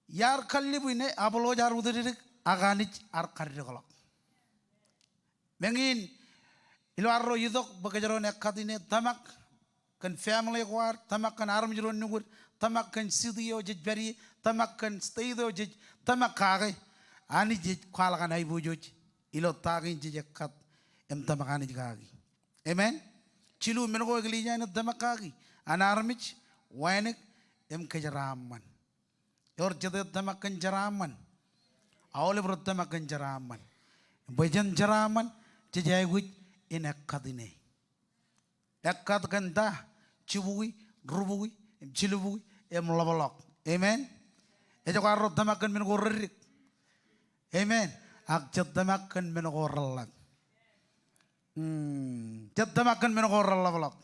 iar kallib ine, Apolos ear utdikdik, ak Anij ear kaddekḷọk. Meñe in, ilo arro itok bwe kōjro en ekkat ine, tōmak kōn family ko ad, tōmak kōn armej ro nukūd, tōmak kōn city eo jej pād ie, tōmak kōn state eo jej tōmak kake, Anij ej kwaḷọk an aiboojoj ilo ta kein jej ekkat im tōmak Anij kaki. Amen. Jilu, men ko eklejia in ej tōmak kaki, An armej, wānōk im kōjeraaṃṃan. Ewōr jet ej tōmak kōn jeraaṃṃan? Aolep rej tōmak kōn jeraaṃṃan. Im bwe jen jeraaṃṃan, jej aikuj in ekkat ine. Ekkat kōn ta? Jibukwi, rubukwi, im jilubukwi, im ḷapḷọk. Amen. Ejako arro tōmak kōn men ko reddik. Amen. Ak jet tōmak kōn men ko reḷḷap. Hmm. Jet tōmak kōn men ko reḷḷapḷọk.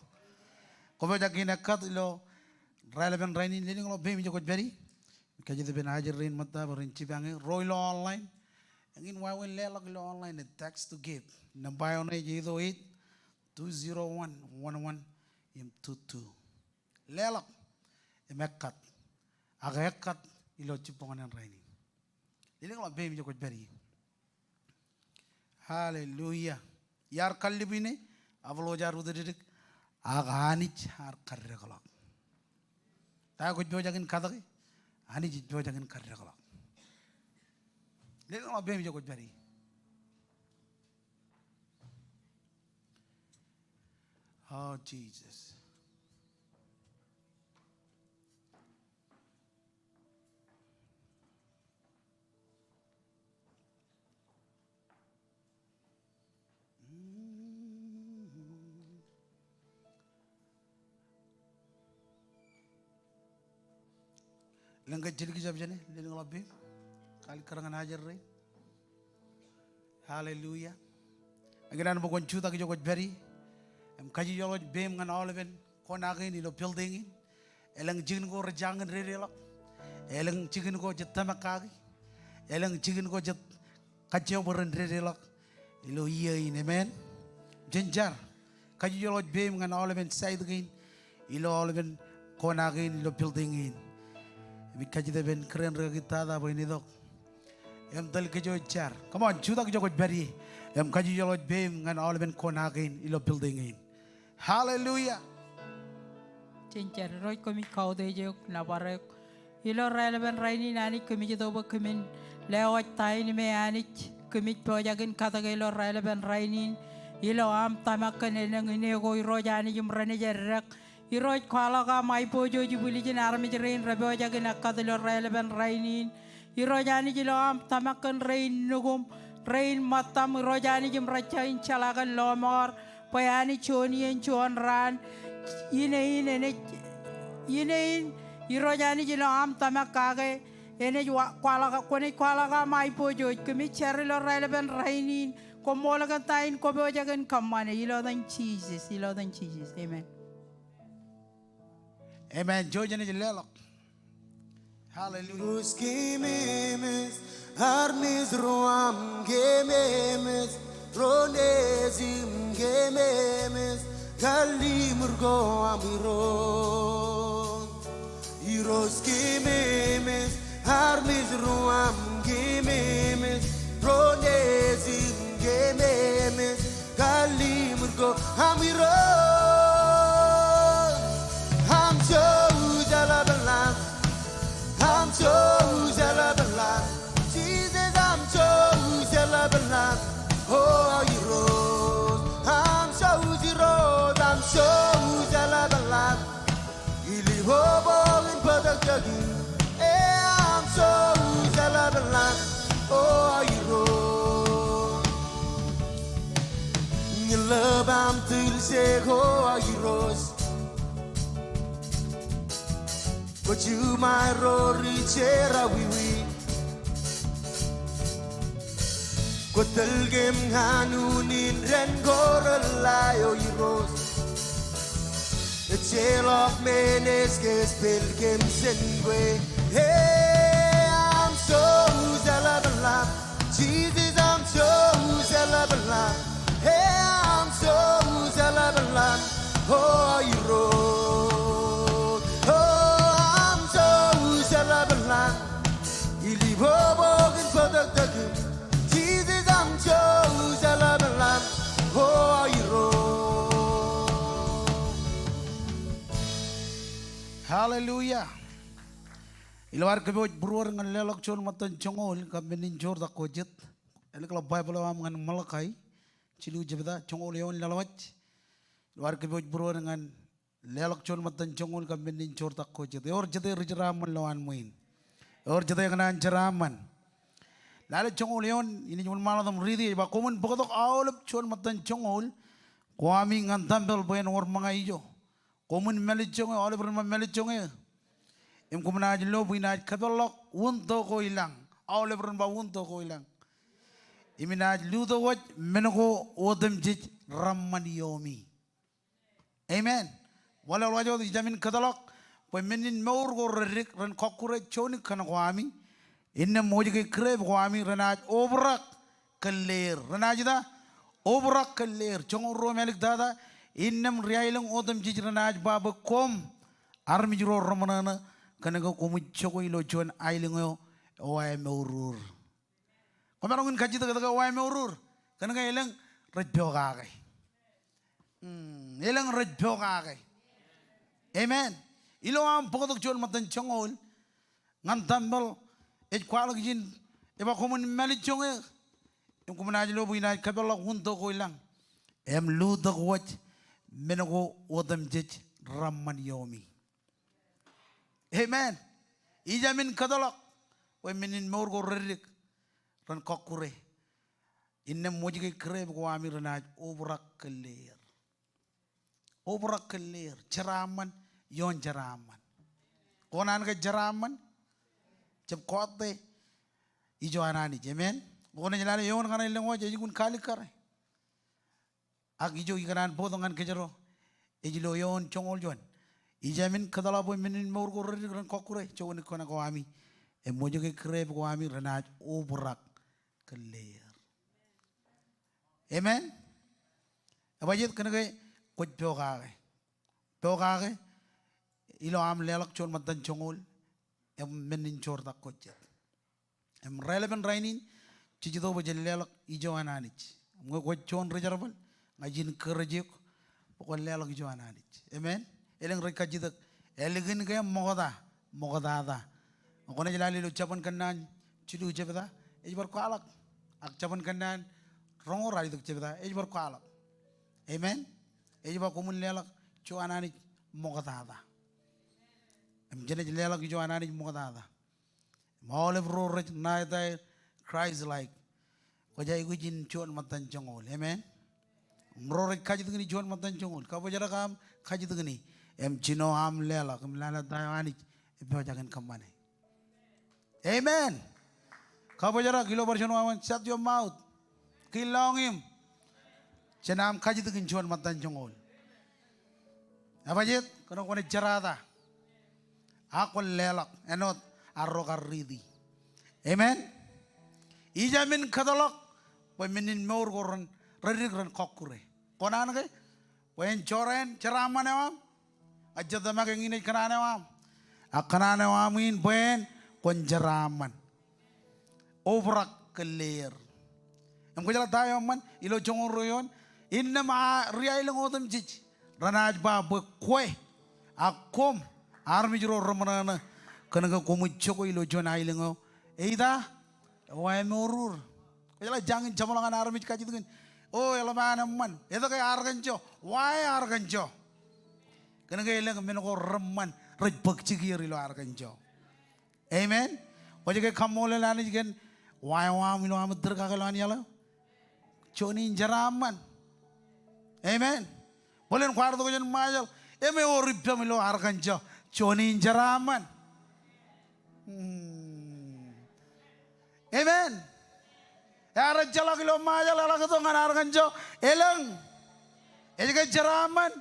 Kwōpojak in ekkat ilo raelepin rainin, lelōñḷọk peiṃ ijo kwōj pād ie. Kajjitōk ippān ajri rein ṃōtta bwe ren jipañ eō. Ro ilo online, eñin wāween leḷọk ilo online, text to give. Nōṃba eo ṇe ej eight oh eight, two zero one, one one, im two two. Leḷọk im ekkat. Ak ekkat ilo jibboñōn in rainin. Lelōñḷọk peiṃ ijo kwōj pād ie. Hallelujah. Iar kallib ine, abḷooj ear utdikdik, ak Anij ear kaddekḷọk. Ta eo kwōj pojak in katake? Anij ej pojak in kaddekḷọk. Lelōñḷọk peiṃ ijo kwōj pād ie. Oh, Jesus. Elōñ ke jidik jab jāne, lelōñḷọk peiṃ. Kalikkar ñan ajri rein. Hallelujah. Ikōṇaan bwe kwōn jutak ijo kwōj pād ie. Im kajjojo ḷọk peiṃ ñan aolepen ko naak kein ilo building in. Elōñ jikin ko rej jañin dedeḷọk. Elōñ jikin ko jet tōmak kaki. Elōñ jikin ko jet kajjioñ bwe ren dedeḷọk ilo iiō in. Amen. Jen jar. Kajjojo ḷọk peiṃ ñan aolepen side kein ilo aolepen ko naak kein ilo building in. Im ij kajjitōk ippān kōrā in rikaki tata bwe en itok im tōl kōj jar. Come on, jutak ijo kwōj pād ie. Im kajjojo ḷọk peiṃ ñan aolepen ko naak kein ilo building in. Hallelujah. Jen jar. Irooj, kōmij kautiej eok, nōbar eok ilo raelepin rainin. Anij, kōmij itok bwe kōmin lewōj ta in me Anij kōmij pojak in katake ilo raelepin rainin ilo aṃ tōmak kōn elōñ ine ko, Irooj Anij, im renaaj eddek. Irooj, kwaḷọk aṃ aiboojoj ibwiljin armej rein rej pojak in ekkat ilo raelepin rainin. Irooj Anij, ilo aṃ tōmak kōn rein nukuṃ, rein ṃōttaṃ, Irooj Anij, im rej jañin jeḷā kōn lọmọọr bwe Anij, juon iien juon raan, ine in enaaj, ine in, Irooj Anij, ilo aṃ tōmak kake enaaj wa-, kwaḷọk, kwōnaaj kwaḷọk aṃ aiboojoj. Kōmij jar ilo raelepin rainin, koṃṃool kōn ta in kwō pojak in kōṃṃane, ilo etan Jisōs, ilo etan Jisōs. Amen. Amen. Jouj im leḷọk. Hallelujah. Irooj, kōmemeej, armej ro aṃ kōmemeej, ro nejim kōmemeej, kallimur ko aṃ Irooj. Irooj, kōmemeej, armej ro aṃ kōmemeej, ro nejim kōmemeej, kallimur ko aṃ Irooj. Aṃ jouj eḷap ḷọk. Aṃ jouj eḷap ḷọk. Jisōs, aṃ jouj eḷap ḷọk. O Irooj. Aṃ jouj, Irooj, aṃ jouj eḷap ḷọk. Ilibobo in bōtōktōkin, e, aṃ jouj eḷap ḷọk, o Irooj. Ñe ḷap aṃ tūlse ko, o Irooj, kwō juṃae ro ri jerọwiwi. Kwō tōl kōm ñan unin dān ko reḷḷā, o Irooj. Ejjeḷọk men ej kōjepel kōm jān kwe. E, aṃ jouj eḷap ḷọk. Jisōs, aṃ jouj eḷap ḷọk. E, aṃ jouj eḷap ḷọk, o Irooj. O, aṃ jouj eḷap ḷọk. Ilibobo in bōtōktōkin. Jisōs, aṃ jouj eḷap ḷọk, o Irooj. Hallelujah. Ilo ad kōpooj būruod ñan leḷọk juon ṃōttan joñoul kab men in joortak ko jet, ālikḷọk Baibōḷ eo aṃ ñan Malakai, jilu jebta, joñoul eoon leḷọk wōj. Ilo ad kōpooj būruod ñan leḷọk juon ṃōttan joñoul kab men in joortak ko jet. Eor jete ri jeraaṃṃan lowaan ṃwiin? Eor jete kōṇaan jeraaṃṃan? Lale joñoul eoon, inaaj wōnṃaanḷọk im riiti, ej ba, koṃwin bōktok aolep juon ṃōttan joñoul ko ami ñan tempel bwe en wōr ṃōñā ijo. Koṃwin mālejjoñe, aolep ren ṃōk mālejjoñe. Im koṃ naaj lo bwe inaaj kōpeḷḷọk wūntō ko ilañ. Aolep ren ba wūntō ko ilañ. Im inaaj lutōkwōj men ko otemjej reṃṃan iomi. Amen. Wōnṃaanḷọk wōt, ijamin kōtḷọk bwe men in mour ko reddik ren kọkkure joñan kōn ko ami. Innām wōjke grep ko ami renaaj obrak kōn leer. Renaaj ita? Obrak kōn leer. Joñoul ruo im āliktata. Innām ri aelōñ otemjej renaaj ba bwe koṃ armej ro reṃōṇōṇō kōnke koṃij jokwe ilo juon aelōñ eo ewaemouruur. Kwōmaroñ in kajjitōk etke ewaemouruur? Kōnke elōñ rej pokake. Mm, elōñ rej pokake. Amen. Ilo aṃ bōktok juon ṃōttan joñoul ñan tempel, ej kwaḷọk ijin, ej ba koṃwin mālejjoñe. Im koṃ naaj lo bwe inaaj kōpeḷḷọk wūntō ko ilañ. Im lutōkwōj men ko otemjej reṃṃan iomi. Amen. Ijamin kōtḷọk bwe men in mour ko reddik ren kọkkure. Innām wōjke grep ko ami renaaj obrak kōn leer. Obrak kōn leer. Jeraaṃṃan ioon jeraaṃṃan. Kwō kōṇaan ke jeraaṃṃan? Jab kọọte ijo an Anij. Amen. Kwōnaaj lale eoon kaṇe elōñ wōj ej jikuun kaalikkare. Ak ijo ikōṇaan bōktok ñan kōjro ej ilo eoon joñoul juon. Ijamin kōtḷọk bwe men in mour ko reddik ren kọkkure joñan kōn ko ami. Im wōjke grep ko ami renaaj obrak kōn leer. Amen. Ebajjeet? Kōnke kwōj pokake. Pokake ilo aṃ leḷọk juon ṃōttan joñoul im men in joortak ko jet. Im raelepen rainin, jej itok bwe jen leḷọk ijo an Anij. Im ñe kwōj juon ri jerbal, ña ij encourage eok bwe kwōn leḷọk ijo an Anij. Amen. Elōñ rej kajjitōk, ālikin ke ṃokta, ṃoktata. Kwōnaaj lale ilo Jabōn Kōnnaan jilu jebta, ej bar kwaḷọk. Ak Jabōn Kōnnaan roñoul ralitōk jebta, ej bar kwaḷọk. Amen. Ej ba koṃwin leḷọk ijo an Anij ṃoktata. Im jenaaj leḷọk ijo an Anij ṃoktata. Im aolep ro rej ṇa etaer Christ-like, kwōj aikuj in juon ṃōttan joñoul. Amen. Im ro rej kajjitōkini juon ṃōttan joñoul, kabōjrak aṃ kajjitōkini im jino aṃ leḷọk im lale ta eo Anij ej pojak in kōṃṃane. Amen. Kabōjrak ilo bar juon wāween, shut your mouth. Kiiñ lọñiṃ. Jān aṃ kajjitōkin juon ṃōttan joñoul. Ebajjeet? Kōnke kwōnaaj jerata. Ak kwōn leḷọk āinwōt arro kar riiti. Amen. Ijamin kōtḷọk bwe men in mour ko ren, reddik ren kọkkure. Kwō kōṇaan ke bwe en jorrāān jeraaṃṃan eo aṃ? Ak ij tōmak eñin ej kōṇaan eo aṃ. Ak kōṇaan eo aṃ in bwe en kwōn jeraaṃṃan. Obrak kōn leer. Im kwōjeḷā ta eo eṃṃan ilo joñoul ruo eoon? Innām ri aelōñ otemjej renaaj ba bwe kwe ak koṃ armej ro reṃōṇōṇō kōnke koṃij jokwe ilo juon aelōñ eo eita? Ewaemouruur. Kwōjeḷā jañin jeṃḷọk an armej kajjitōkin, o, eḷap an eṃṃan. Etke Arkansas? Why Arkansas? Kōnke elōñ men ko reṃṃan rej bōk jikier ilo Arkansas. Amen. Kwōj ke kaṃṃoolol Anij kōn why eo aṃ ilo aṃ ittirkak ilowaan iaḷ eo? Juon in jeraaṃṃan. Amen. Bōlen kwaar itok jān Ṃajeḷ im ewōr ippaṃ ilo Arkansas, juon in jeraaṃṃan. Hmm. Amen. Ear ejjeḷọk ilo Ṃajeḷ, eḷak itok ñan Arkansas, elōñ. Ej ke jeraaṃṃan?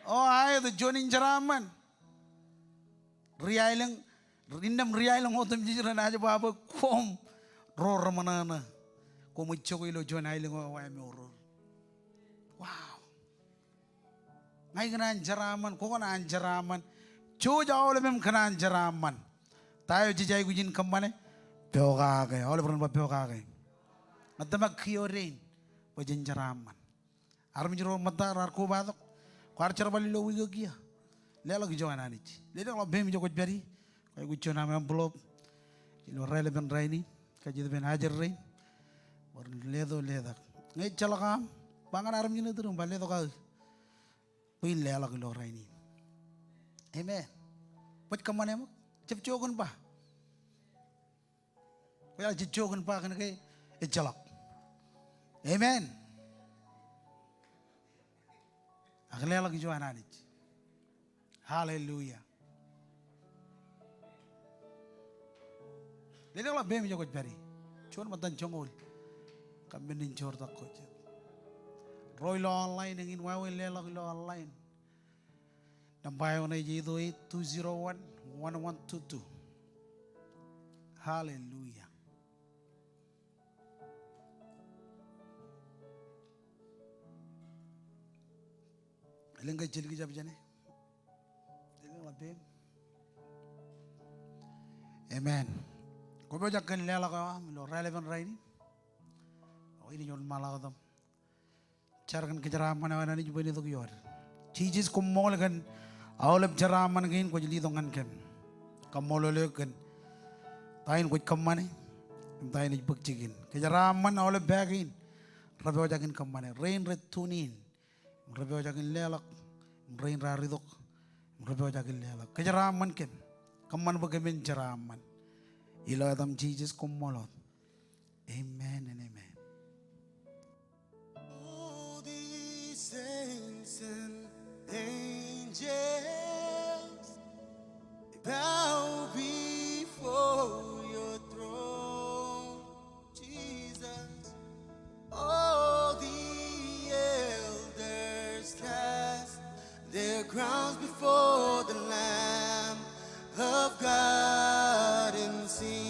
O, aet, juon in jeraaṃṃan. Ri aelōñ, innām ri aelōñ otemjej renaaj ba bwe koṃ ro reṃōṇōṇō, koṃij jokwe ilo juon aelōñ eo ewaemouruur. Wow. Ña ikōṇaan jeraaṃṃan, kwō kōṇaan jeraaṃṃan. Jouj aolepem kōṇaan jeraaṃṃan. Ta eo jej aikuj in kōṃṃane? Pokake. Aolep ren ba pokake. Ña tōmak kiiō dein bwe jen jeraaṃṃan. Armej ro ṃōtta raar kobatok. Kwaar jerbal ilo wiik eo kiiō. Leḷọk ijo an Anij. Leḷọk ḷọk peim ijo kwōj pād ie. Kwōj aikuj juon aṃ envelope ilo raelepen rainin. Kajjitōk ippān ajri rein. Bwe ren letok letak. Ñe ejjeḷọk aṃ, ba ñan armej ṇe turuṃ, ba letok aō. Bwe in leḷọk ilo rainin. Amen. Kwōj kōṃṃane ṃōk, jab jook in ba. Kwōjeḷā jej jook in ba kōn ke ejjeḷọk. Amen. Ak leḷọk ijo an Anij. Hallelujah. Leḷọk ḷọk peiṃ ijo kwōj pād ie. Juon ṃōttan joñoul. Kab men in joortak ko jet. Ro ilo online eñin, wāween leḷọk ilo online. Nōṃba eo ṇe ej eight oh eight, two zero one, one one two two. Hallelujah. Elōñ ke ej jelki jab jāne? Elōñ ḷap peiṃ? Amen. Kwōpojak kōn leḷọk eo aṃ ilo raelepen rainin? O, inaaj wōnṃaanḷọk tok im jar kōn kōjeraaṃṃan eo an Anij bwe en itok iood. Jisōs, koṃṃool kōn aolep jeraaṃṃan kein kwōj letok ñan kōm. Kaṃṃoolol eok kōn ta in kwōj kōṃṃane im ta in ej bōk jikin. Kōjeraaṃṃan aolep pā kein repojak in kōṃṃane. Rein rej tune in im repojak in leḷọk, im rein raar itok im repojak in leḷọk. Kōjeraaṃṃan kōm. Kōṃṃan bwe kōmin jeraaṃṃan. Ilo etaṃ Jisōs, koṃṃool wōt. Amen and amen. All the saints and angels bow before your throne, Jesus. All the elders cast their crowns before the Lamb of God and sing.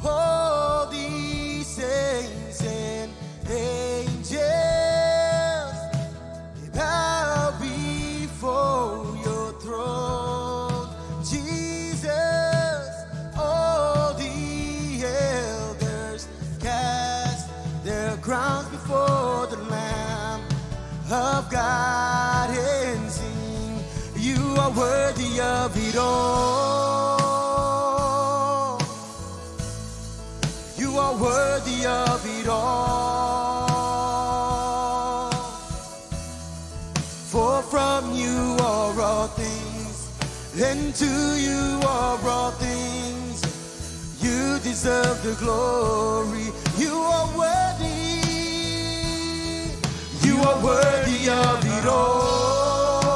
All the saints and angels, they bow before your throne, Jesus. All the elders cast their crowns before the Lamb of God and sing, you are worthy of it all. You are worthy of it all. For from you are all things, and to you are all things. You deserve the glory. You are worthy. You are worthy of it all.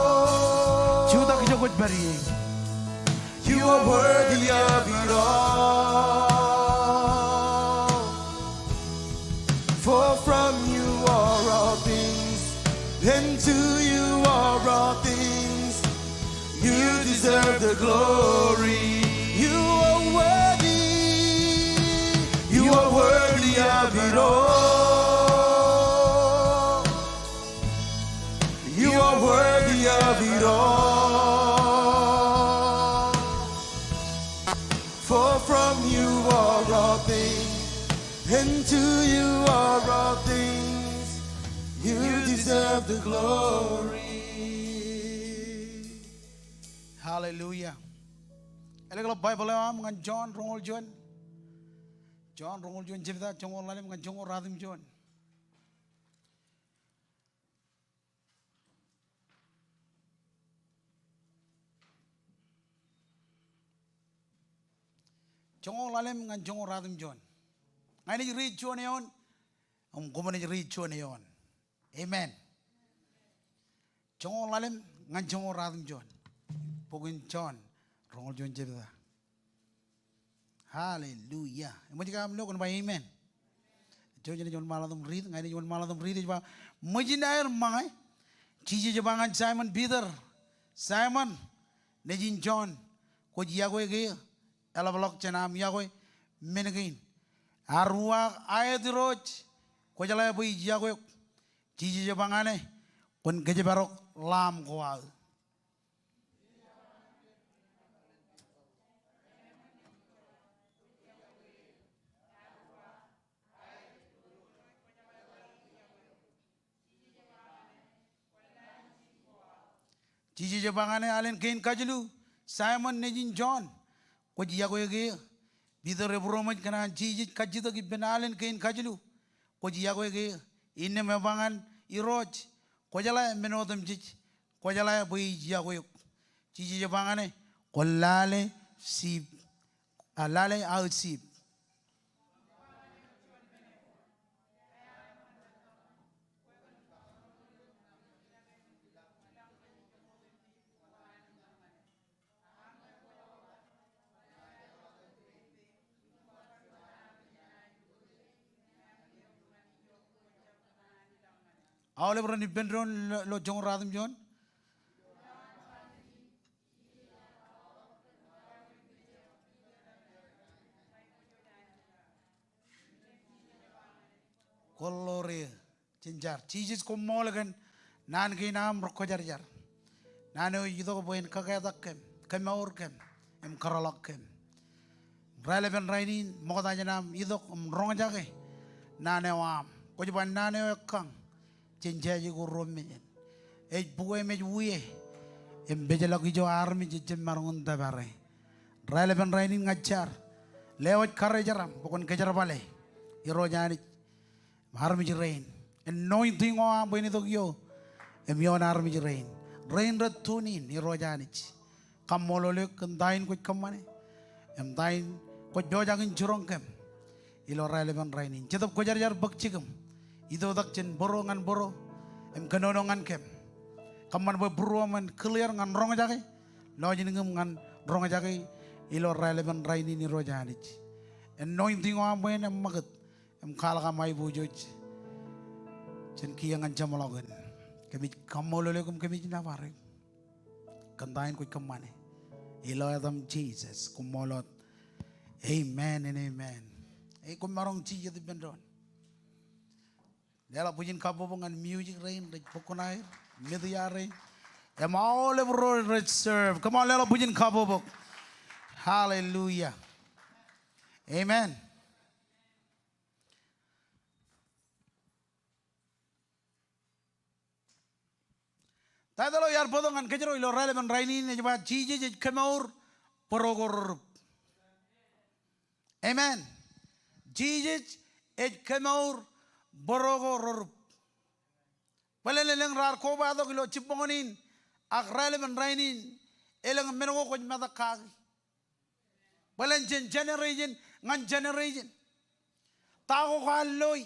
Jutak ijo kwōj pād ie. You are worthy of it all. For from you are all things, and to you are all things. You deserve the glory. You are worthy. You are worthy of it all. You are worthy of it all. For from you are all things, and to you are all things. You deserve the glory. Hallelujah. Elōñ ḷọk Baibōḷ eo aṃ ñan Jon roñoul juon. Jon roñoul juon jebta, joñoul ḷalem ñan joñoul ratimjuon. Joñoul ḷalem ñan joñoul ratimjuon. Ña inaaj read juon eoon, im koṃ naaj read juon eoon. Amen. Joñoul ḷalem ñan joñoul ratimjuon. Bok in Jon roñoul juon jebta. Hallelujah. Eṃōj ke aṃ lo kōn ba amen? Ej wōnṃaanḷọk im read, ña inaaj wōnṃaanḷọk im read, ej ba, ṃōjin aer ṃōñā, Jisōs ej ba ñan Saimōn Piter, Saimōn, nejin Jon, kwōj iọkwe ke eḷapḷọk jān aṃ iọkwe men kein? Ear uwaak aet Irooj, kwōjeḷā bwe ij iọkwe eok. Jisōs ej ba ñan e, kwōn kōjparok ḷaam ko aō. Jisōs ej ba ñan e, alen kein kajilu, Saimōn nejin Jon, kwōj iọkwe ke? Piter ebūroṃōj kōn an Jisōs kajjitōk ippān alen kein kajilu, kwōj iọkwe ke? Innām ej ba ñan Irooj, kwōjeḷā men otemjej, kwōjeḷā bwe ij yokwe eok. Jisōs ej ba ñan e, kwōn lale sip, a, lale aō sip. Aolep ren ippān doon ilo, ilo joñoul ruatimjuon. Glory. Jen jar. Jisōs, koṃṃool kōn naan kein aṃ rekwōjarjar. Naan eo ej itok bwe en kōketak kōm, kōmour kōm, im kōrọọlḷọk kōm. Raelepen rainin, ṃokta jān aṃ itok im roñjake naan eo aṃ. Kwōj ba naan eo ekkañ, jen jaje ko ruo mejān. Ej bukwe im ej wie, im pejḷọk ijo armej ejjab maroñ in tōpare. Raelepen rainin ña ij jar, lewōj karijeraṃ, bwe kwōn kōjerbale, Irooj Anij, armej rein. Anointing eo aṃ bwe en itok ioō im ioon armej rein. Rein rej tune in, Irooj Anij, kaṃṃoolol eok kōn ta in kwōj kōṃṃane im ta in kwōj pojak in jiroñ kōm ilo raelepen rainin. Jetōb Kwōjarjar bōk jikiṃ, itoitak jān bōro ñan bōro im kōnono ñan kōm. Kōṃṃan bwe būruōm en clear ñan roñjake, lọjilñūṃ ñan roñjake ilo raelepen rainin, Irooj Anij. Anointing eo aṃ bwe en eṃṃakūt im kwaḷọk aṃ aiboojoj jān kiiō ñan jeṃḷọkin. Kōmij kaṃṃoolol eok im kōmij nōbar eok kōn ta in kwōj kōṃṃane. Ilo etaṃ Jisōs, koṃṃool wōt. Amen and amen. Ej, koṃ maroñ jijet ippān doon. Leḷọk bwijin kabbokbok ñan music rein rej bōk kuṇaer, media rein, im aolep ro rej serve. Come on, leḷọk bwijin kabbokbok. Hallelujah. Amen. Title eo iar bōktok ñan kōjro ilo raelepen rainin ej ba, Jisōs ej kōmour bōro ko rerūp. Amen. Jisōs ej kōmour bōro ko rerūp. Bōlen elōñ raar kobatok ilo jibboñōn in ak raelepen rainin, elōñ men ko kwōj metak kaki. Bōlen jān generation ñan generation, ta ko kwaar loi,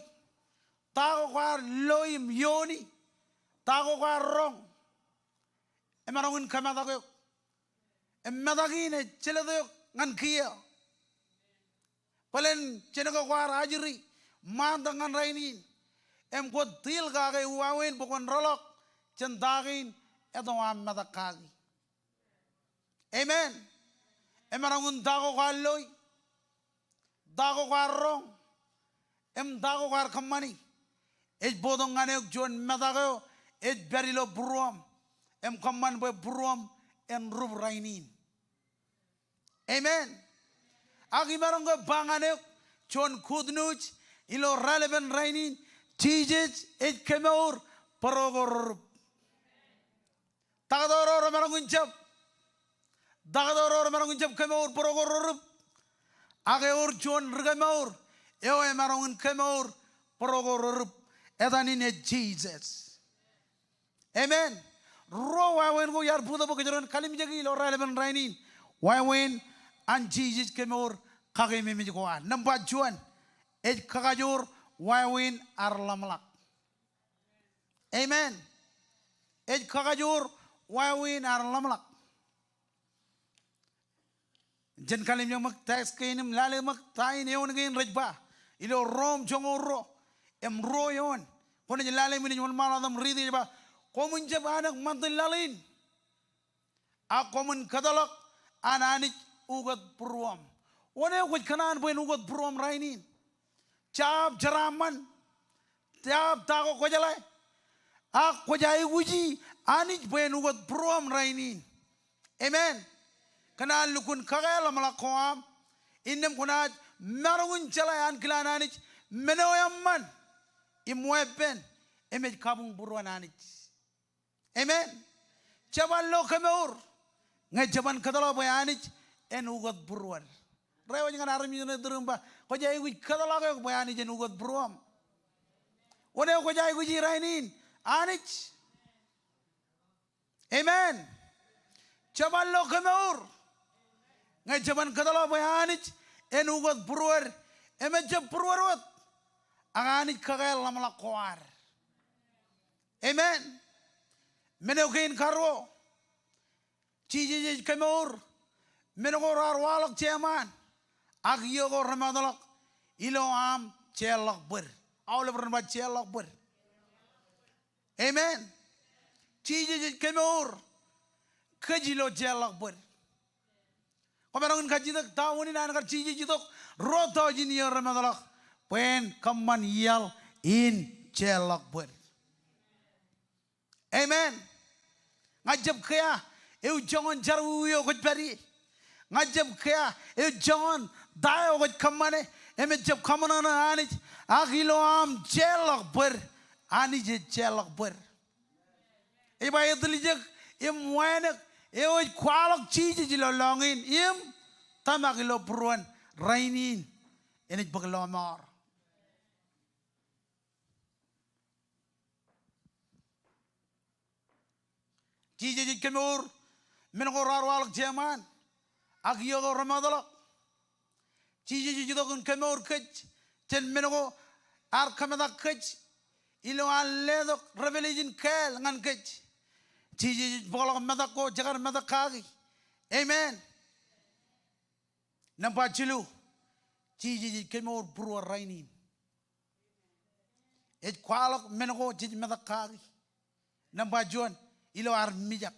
ta ko kwaar loi im iiooni, ta ko kwaar roñ, emaroñ in kōmetak eok. Im metak in ej jelōt eok ñan kiiō. Bōlen jān ke kwaar ajri ṃaantak ñan rainin, im kwōj deal kake wāween bwe kwōn rōḷọk jān ta kein eto aṃ metak kaki. Amen. Emaroñ in ta ko kwaar loi, ta ko kwaar roñ, im ta ko kwaar kōṃṃani, ej bōktok ñan eok juon metak eo ej pād ilo būruōṃ im kōṃṃan bwe būruōṃ en rup rainin. Amen. Ak imaroñ ke ba ñan eok juon good news ilo raelepen rainin, Jisōs ej kōmour bōro ko rerūp. Taktō ro remaroñ in jab, taktō ro remaroñ in jab kōmour bōro ko rerūp. Ak ewōr juon ri kōmour eo emaroñ in kōmour bōro ko rerūp. Etan in ej Jisōs. Amen. Ruo wāween ko iar bōktok bwe kōjro en kalimjeki ilo raelepen rainin. Wāween an Jisōs kōmour kakeememej ko an. Nōṃba juon, ej kakajoor wāween ear ḷōmṇak. Amen. Ej kakajoor wāween ear ḷōmṇak. Jen kalimjek ṃōk text kein im lale ṃōk ta in eoon kein rej ba ilo Rom joñoul ruo im ruo eoon. Kwōnaaj lale im inaaj wōnṃaanḷọk im riiti, ej ba, koṃwin jab anōk ṃantin laḷ in, ak koṃwin kōtḷọk an Anij ukōt būruōṃ. Wōn eo kwōj kōṇaan bwe en ukōt būruōṃ rainin? Jab jeraaṃṃan, jab ta ko kwōjeḷā, ak kwōj aikuji Anij bwe en ukōt būruōṃ rainin. Amen. Kōn an lukkuun kakōḷmānḷọk ko aṃ, innām kwōnaaj maroñ in jeḷā ankilaan Anij, men eo eṃṃan im weeppān im ej kabuñbūruon Anij. Amen. Jeban lo kōmour, ñe jeban kōtḷọk bwe Anij en ukōt būruōd. Reiwōj ñan armej eo ej iturūṃ im ba, kwōj aikuj kōtḷọk eok bwe Anij en ukōt būruōṃ. Wōn eo kwōj aikuji rainin? Anij. Amen. Jeban ilo kemour. Ñe jeban kōtḷọk bwe Anij en ukōt būruod im ejjab būruod wōt, ak Anij kakāāl ḷōmṇak ko ad. Amen. Men eo kein karuo. Jisōs ej kemour men ko raar waḷọk jeṃaan, ak iiō ko remootḷọk ilo aṃ jeorḷọk bōd. Aolep ren ba jeorḷọk bōd. Amen. Jisōs ej kemour kōj ilo jeorḷọk bōd. Kwōmaroñ in kajjitōk ta unin an kar Jisōs itok ruo tọujin iiō remootḷọk bwe en kōṃṃan iaḷ in jeorḷọk bōd. Amen. Ña jab kea eo joñan jerọwiwi eo kwōj pād ie. Ña jab kea eo joñan ta eo kwōj kōṃṃane im ejjab kaṃōṇōṇō Anij, ak ilo aṃ jeorḷọk bōd, Anij ej jeorḷọk bōd. Ej ba etiljek im wānōk eo ej kwaḷọk Jisōs ilo lọñiin im tōmak ilo būruon rainin, enaaj bōk lọmọọr. Jisōs ej kemour men ko raar waḷọk jeṃaan, ak iiō ko remootḷọk. Jisōs ej itok in kemour kōj jān men ko ear kōmetak kōj ilo an letok revelation kāāl ñan kōj. Jisōs ej bōkḷọk metak ko jekar metak kaki. Amen. Nōṃba jilu, Jisōs ej kemour būruod rainin. Ej kwaḷọk men ko jej metak kaki. Nōṃba juon, ilo ad mijak.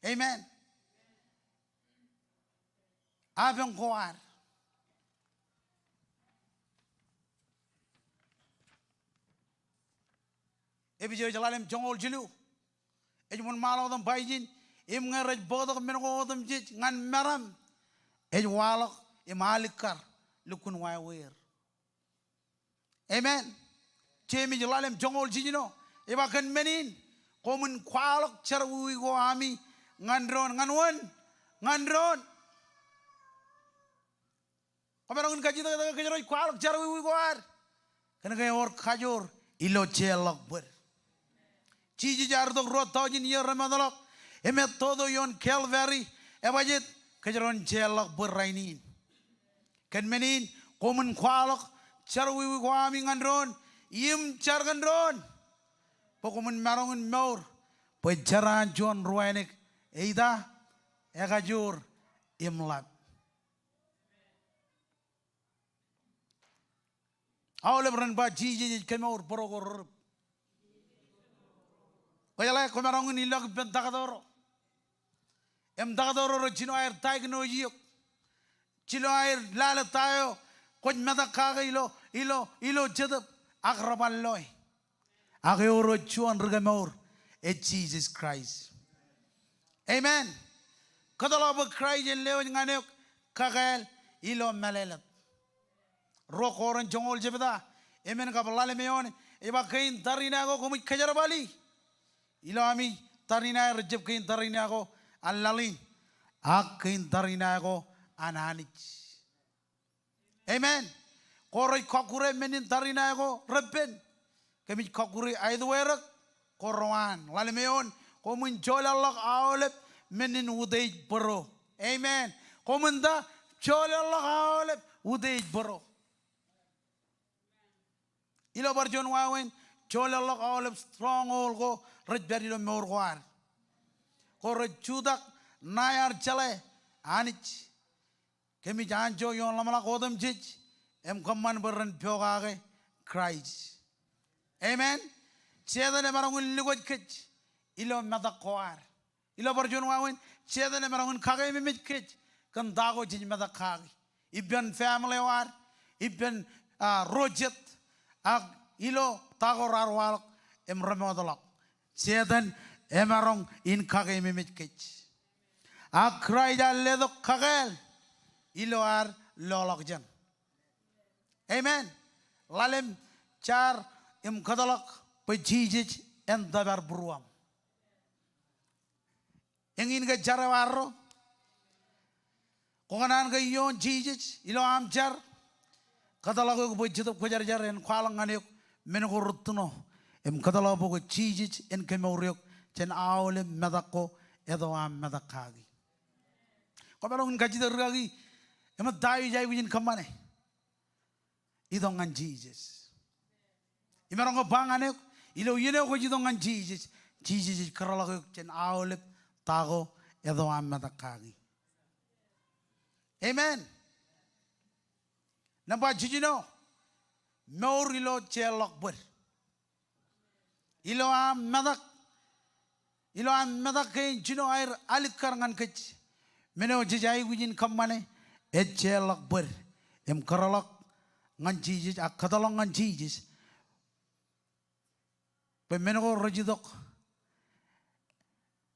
Amen. Apañ ko ad. Epesōs ḷalem joñoul jilu ej wōnṃaanḷọk otembaijin, im ñe rej bōktok men ko otemjej ñan meram, ej waḷọk im alikkar lukkuun wāween er. Amen. Jemes ḷalem joñoul jiljino ej ba kōn men in koṃwin kwaḷọk jerọwiwi ko ami ñan doon. Ñan wōn? Ñan doon. Kwōmaroñ in kajjitōk ke kōjro ej kwaḷọk jerọwiwi ko ad? Kōn ke ewōr kajoor ilo jeorḷọk bōd. Jisōs ear itok ruo tọujin iiō remootḷọk im ettoto ioon Kalvari, ebajjeet kōjro en jeorḷọk bōd rainin. Kōn men in koṃwin kwaḷọk jerọwiwi ko ami ñan doon im jar kōn doon, bwe koṃwin maroñ in mour bwe jeraan juon ruwānōk eita? Ekajoor im ḷap. Aolep ren ba Jisōs ej kemour bōro ko rerūp. Kwōjeḷā kwōmaroñ in ilọk ippān taktō ro im taktō ro rej jino aer diagnose eok, jino aer lale ta eo kwōj metak kake ilo, ilo, ilo jetōb, ak reban loe. Ak ewōr juon ri kemour, ej Jisōs Kraist. Amen. Kōtḷọk bwe Kraist en lewōj ñan eok kakāāl ilo mālōtlōt. Ruo Korint joñoul jebta, emān kab ḷalem eoon, ej ba kein tariṇae ko koṃij kōjerbali. Ilo ami tariṇae rej jab kein tariṇae ko an laḷ in, ak kein tariṇae ko an Anij. Amen. Ko rej kọkkure men in tariṇae ko reppen, kōmij kọkkure aetweerōk ko rewaan. Ḷalem eoon, koṃwin joḷọkḷọk aolep men in utiej bōro. Amen. Koṃwin ta? Joḷọkḷọk aolep utiej bōro. Ilo bar juon wāween, joḷọkḷọk aolep stronghold ko rej pād ilo mour ko ad. Ko rej jutak ṇae ear jeḷā Anij. Kōmij anjọ ioon ḷōmṇak otemjej im kōṃṃan bwe ren pokake Kraist. Amen. Setan emaroñ in likwōj kōj ilo metak ko ad. Ilo bar juon wāween, Setan emaroñ in kakeememej kōj kōn ta ko jej metak kaki. Ippān family eo ad, ippān, ah, ro jet, ak ilo ta ko raar waḷọk im remootḷọk. Setan emaroñ in kakeememej kōj. Ak Kraist ear letok kakāāl ilo ad loḷọkjeṇ. Amen. Ḷalem jar im kōtḷọk bwe Jisōs en tōpar būruōṃ. Eñin ke jar eo arro? Kwō kōṇaan ke ioon Jisōs ilo aṃ jar? Kōtḷọk eok bwe Jetōb Kwōjarjar en kwaḷọk ñan eok men ko rūttoṇo im kōtḷọk bwe kwe Jisōs en kemour eok jān aolep metak ko etto aṃ metak kaki. Kwōmaroñ in kajjitōk rikaki, eṃōj ta eo ij aikuj in kōṃṃane? Itok ñan Jisōs. Imaroñ ke ba ñan eok, ilo iien eo kwōj itok ñan Jisōs, Jisōs ej kōtḷọk eok jān aolep ta ko etto aṃ metak kaki. Amen. Nōṃba jiljino, mour ilo jeorḷọk bōd. Ilo aṃ metak, ilo aṃ metak kein jino aer alikkar ñan kōj, men eo jej aikuj in kōṃṃane ej jeorḷọk bōd im kōtḷọk ñan Jisōs, ak kōtḷọk ñan Jisōs bwe men ko rej itok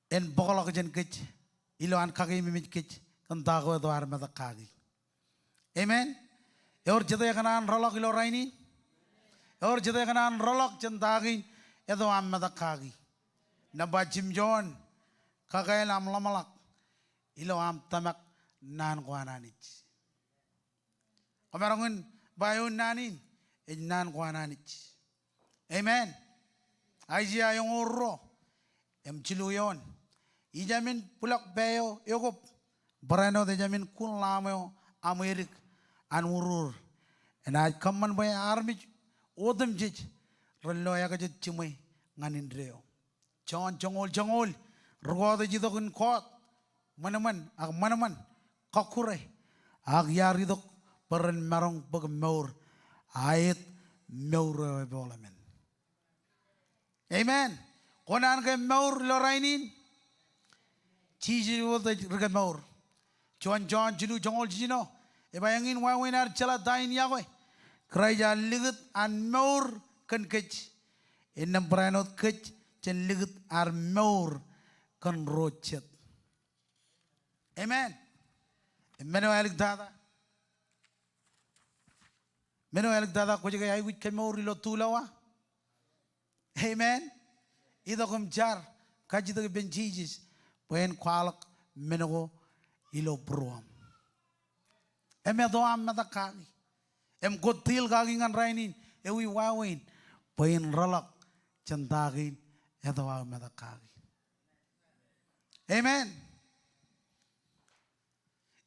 en bōkḷọk jān kōj ilo an kakeememej kōj kōn ta ko etto ad metak kaki. Amen. Ewōr jete ekōṇaan rōḷọk ilo rainin? Ewōr jete ekōṇaan rōḷọk jān ta kein etto aṃ metak kaki? Nōṃba jimjuon, kakāāl aṃ ḷōmṇak ilo aṃ tōmak naan ko an Anij. Kwōmaroñ in ba eoon naan in ej naan ko an Anij. Amen. Aiseia eñoul ruo im jilu eoon. Ijāmin bwilọk pā eo ekōb, barāinwōt ejāmin kun lamb eo aṃ edik an urur, enaaj kōṃṃan bwe armej otemjej ren lo ekajet jiṃwe ñan indeeo. Jon joñoul joñoul, rūkọọt ej itok in kọọt, ṃanṃan ak ṃanṃan, kọkkure, ak iar itok bwe ren maroñ bōk mour, aet mour eo epooḷemen. Amen. Kōṇaan ke mour ilo rainin? Jisōs wōt ej ri kemour. Juon Jon jilu joñoul jiljino ej ba, eñin wāween ad jeḷā ta in iọkwe, Kraist ear likūt an mour kōn kōj, innām barāinwōt kōj jen likūt ad mour kōn ro jet. Amen. Men eo āliktata, men eo āliktata, kwōj ke aikuj kemour ilo tulowa? Amen. Itok im jar, kajjitōk ippān Jisōs bwe en kwaḷọk men ko ilo būruōṃ. Im etto aṃ metak kaki. Im kwōj tiil kaki ñan rainin, ewi wāween? Bwe in rōḷọk jān ta kein etto aō metak kaki. Amen.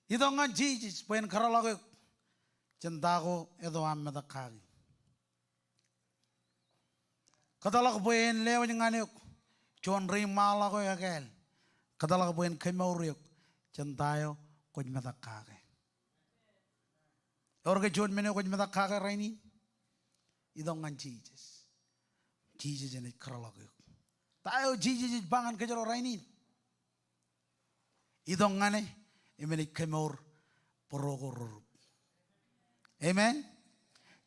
Itok ñan Jisōs bwe en kōtḷọk eok jān ta ko etto aṃ metak kaki. Kōtḷọk bwe en lewōj ñan eok juon reiṃaanḷọk eo ekāāl. Kōtḷọk bwe en kemour eok jān ta eo kwōj metak kake. Ewōr ke juon men eo kwōj metak kake rainin? Itok ñan Jisōs. Jisōs enaaj kōtḷọk eok. Ta eo Jisōs ej ba ñan kōjro rainin? Itok ñan e im enaaj kemour bōro ko rurūp. Amen.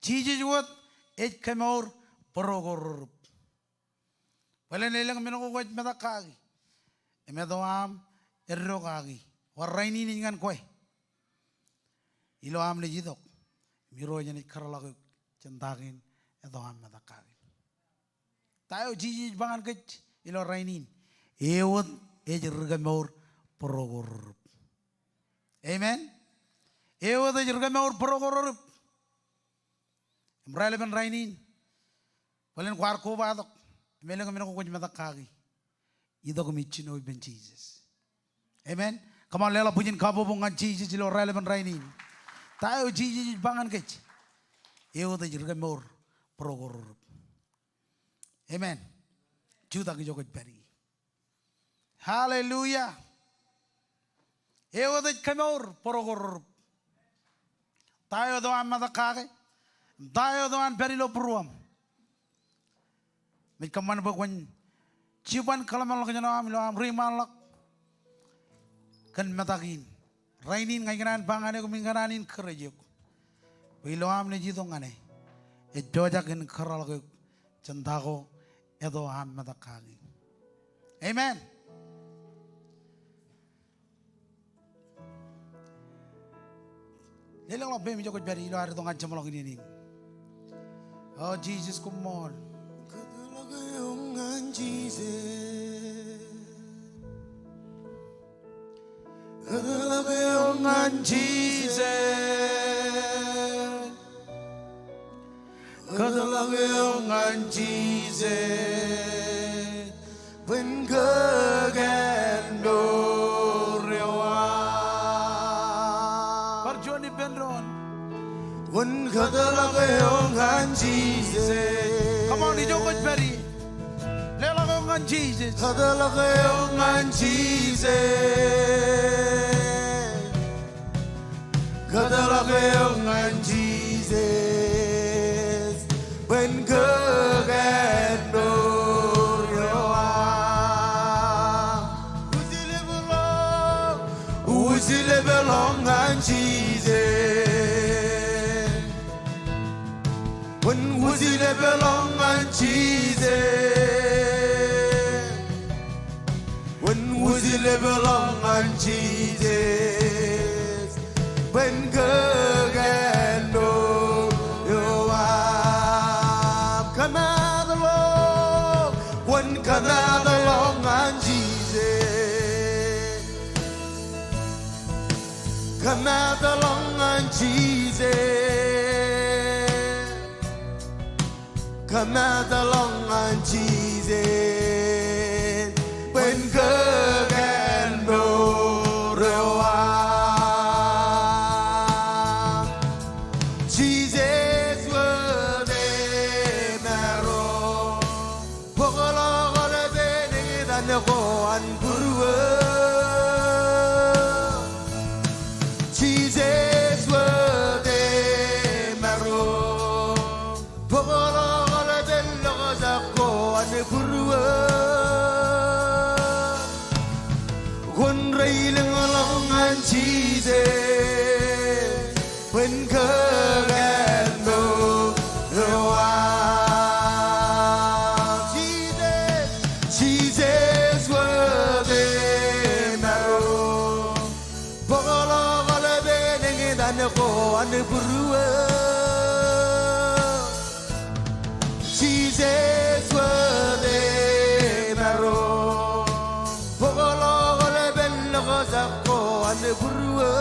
Jisōs wōt ej kemour bōro ko rurūp. Bōlen elōñ men ko kwōj metak kaki im etto aṃ eddo kaki, ewōr rainin ej ñan kwe. Ilo aṃ naaj itok im Irooj enaaj kōtḷọk eok jān ta kein etto aṃ metak kaki. Ta eo Jisōs ej ba ñan kōj ilo rainin? Ewōt ej ri kemour bōro ko rurūp. Amen. Ewōt ej ri kemour bōro ko rurūp. Im raelepen rainin, bōlen kwaar kobatok im elōñ men ko kwōj metak kaki, itok im ijjino ippān Jisōs. Amen. Come on, leḷọk bwijin kabbokbok ñan Jisōs ilo raelepen rainin. Ta eo Jisōs ej ba ñan kōj? Ewōt ej ri kemour bōro ko rurūp. Amen. Jutak ijo kwōj pād ie. Hallelujah. Ewōt ej kemour bōro ko rurūp. Ta eo etto aṃ metak kake? Ta eo etto an pād ilo būruōṃ? Im ij kōṃṃan bwe kwōn jiban kōḷmānḷọkjeṇ eo aṃ ilo aṃ reiṃaanḷọk kōn metak in. Rainin ña ikōṇaan ba ñan eok im ikōṇaan encourage eok bwe ilo aṃ naaj itok ñan e, ej pojak in kōtḷọk eok jān ta ko etto aṃ metak kaki. Amen. Leḷọkḷọk peiṃ ijo kwōj pād ie ilo ad itok ñan jeṃḷọkin iien in. O Jisōs, koṃṃool. Kōtḷọk eok ñan Jisōs. Kōtḷọk eok ñan Jisōs. Kōtḷọk eok Jisōs, bwe en kōkāāl mour eo aṃ. Bar juon ippān doon. Kwōn kōtḷọk eō ñan Jisōs. Come on, ijo kwōj pād ie. Leḷọk eō ñan Jisōs. Kōtḷọk eō ñan Jisōs. Kōtḷọk eō ñan Jisōs, bwe en kōkāāl mour eo aṃ. Wūjlepḷọk, wūjlepḷọk ñan Jisōs. Kwōn wūjlepḷọk ñan Jisōs. Kwōn wūjlepḷọk ñan Jisōs, bwe en kōkāāl mour eo aṃ. Kōmaatḷọk, kwōn kōmaatḷọk ñan Jisōs. Kōmaatḷọk ñan Jisōs. Kōmaatḷọk ñan Jisōs, bwe en kōkāāl mour eo aṃ. Jisōs wōt emāro, bōkḷọk aolepen eñtaan ko an būruō. Jisōs wōt emāro, bōkḷọk aolepen lọkjak ko an būruō. Kwōn reilōñḷọk ñan Jisōs, bwe en kōkāāl mour eo aṃ. Jisōs, Jisōs wōt emāro, bōkḷọk aolepen eñtaan ko an būruō. Jisōs wōt emāro, bōkḷọk aolepen lọkjak ko an būruō.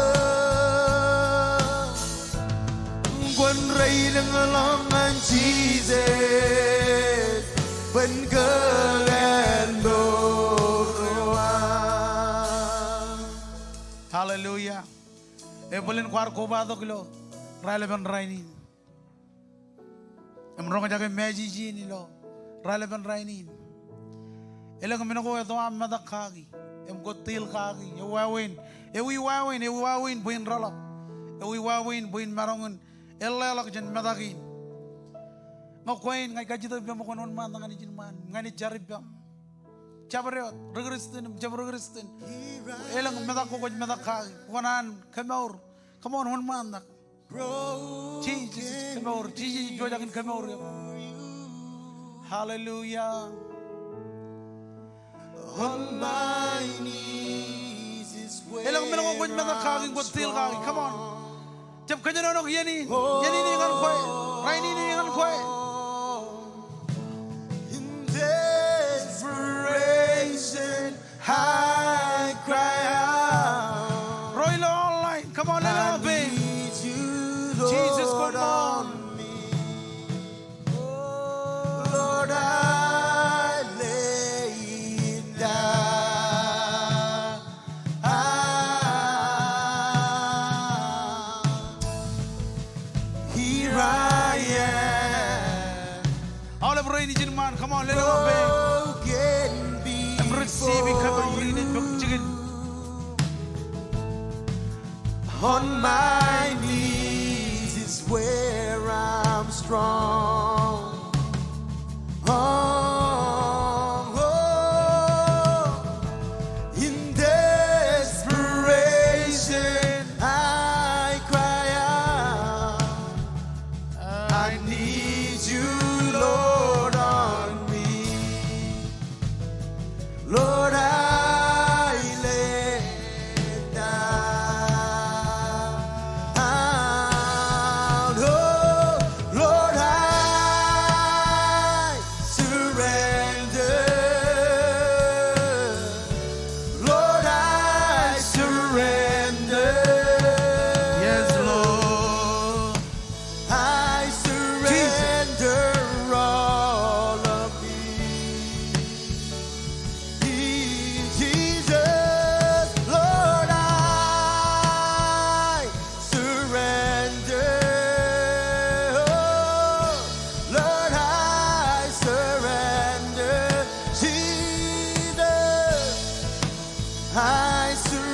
Kwōn reilōñḷọk ñan Jisōs, bwe en kōkāāl mour eo aṃ. Hallelujah. Ebōlen kwaar kobatok ilo raelepin rainin im roñjake message in ilo raelepin rainin. Elōñ men ko etto aṃ metak kaki im kwōj tiil kaki. Ewi wāween, ewi wāween, ewi wāween bwe in reḷọk? Ewi wāween bwe in maroñ in eḷḷāḷọk jān metak in? Ñe kwe in, ña ij kajjitōk ippaṃ bwe kwōn wōnṃaantak ñan ijin ṃaan, ña ij jar ippaṃ. Jabdewōt, ri-Kristian im jab ri-Kristian. Elōñ metak ko kwōj metak kaki, kwō kōṇaan kemour. Come on, wōnṃaantak. Jisōs, kemour. Jisōs ej pojak in kemour eok. Hallelujah. On my knees is where. Elōñ men ko kwōj metak kaki, kwōj tiil kaki. Come on. Jab kōjenolọk iien in. Iien in eñin kwe. Rainin eñin kwe. In desperation, I cry out. Ro ilo online, come on, leḷọk pein. I need you, Lord, Jesus, come on. On me. Lord, I lay it down. Ah, here I am. Aolep rein ijin ṃaan, come on, leḷọk pein. Broken. Im receive e kōmro rein in bwe kwōj jikin. On my knees is where I'm strong. Oh, oh. In desperation, I cry out. I need you, Lord, on me. Lord, I lay it down. Oh, Lord, I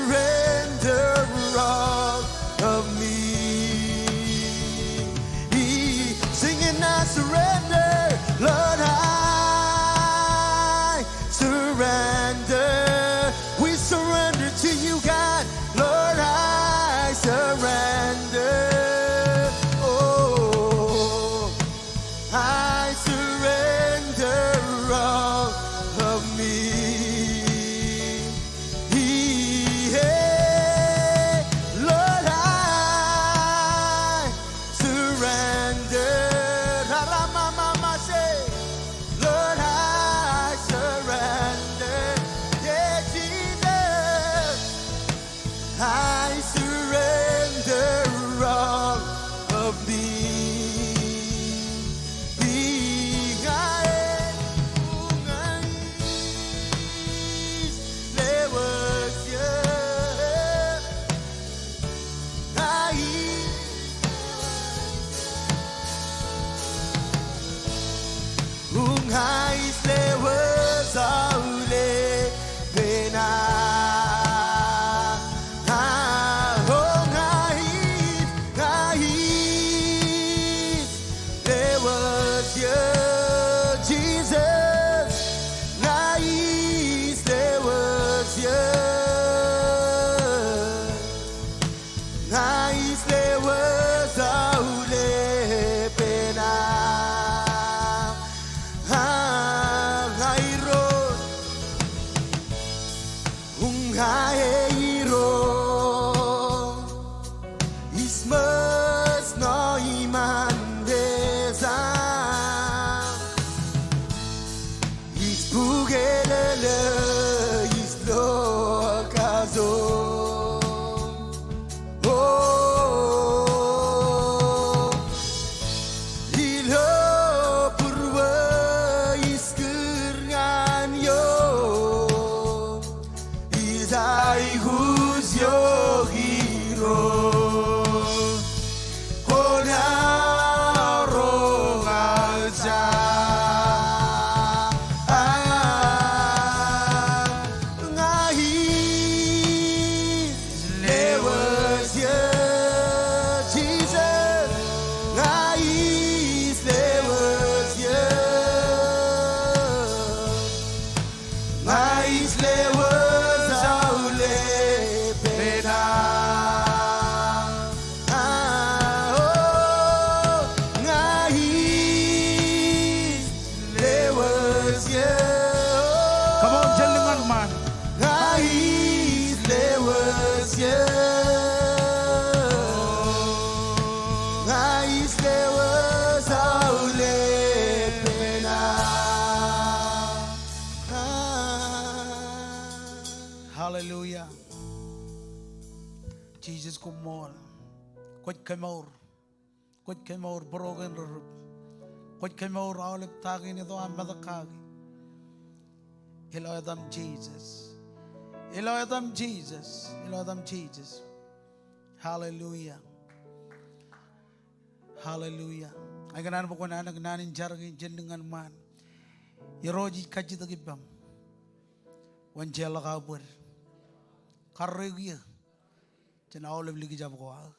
Surrender all of me. Sing it now, surrender, Lord, I surrender. We surrender to you, God. Lord, I surrender. Oh, I surrender all of me. Lord, I surrender. Lord, I surrender. Yeah, Jesus. I surrender all of me. Come on, jān lōñ ñan ṃaan. Hallelujah. Jesus, koṃṃool. Kwōj kemour. Kwōj kemour būroken rūrūp. Kwōj kemour aolep ta kein eo aṃ metak kaki. Ilo etaṃ Jesus. Ilo etaṃ Jesus. Ilo etaṃ Jesus. Hallelujah. Hallelujah. Ikōṇaan bwe kwōn anōk naan in jar kein jān lōñ ñan ṃaan. Irooj, ij kajjitōk ippaṃ. Wōn jeorḷọk aō bōd. Karreoik eō jān aolep likjab ko aō.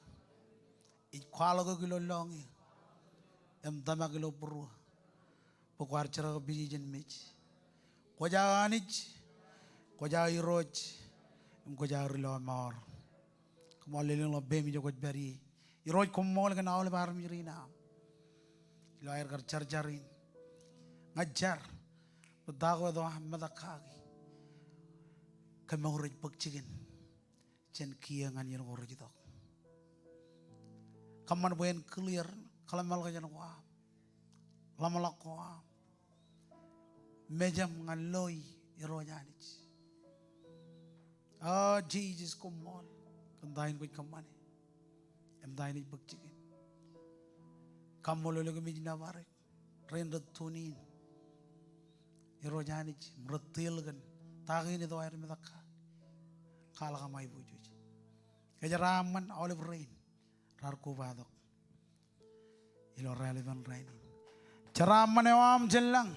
Ij kwaḷọk eok ilo lọñiō im tōmak ilo būruō bwe kwaar jerkakpeje jān mej. Kwōj aō Anij, kwōj aō Irooj, im kwōj aō Ri-lọmọọr. Koṃṃool lelōñḷọk peiṃ ijo kwōj pād ie. Irooj, koṃṃool kōn aolep armej rein aṃ ilo aer kar jar jar in. Ña ij jar bwe ta ko eo aṃ metak kaki, kemour ej bōk jikin jān kiiō ñan iien ko rej itok. Kōṃṃan bwe en clear kōḷmānḷọkjeṇ ko aṃ, ḷōmṇak ko aṃ, mejaṃ ñan loi, Irooj Anij. O Jesus, koṃṃool kōn ta in kwōj kōṃṃane im ta in ej bōk jikin. Kaṃṃoolol eok im ij nōbar eok rein rej tune in. Irooj Anij, im rej tōl kōn ta kein eo aer metak kaki. Kwaḷọk aṃ aiboojoj. Ke jeraaṃṃan aolep rein raar kobatok ilo raelepen rainin. Jeraaṃṃan eo aṃ jān lañ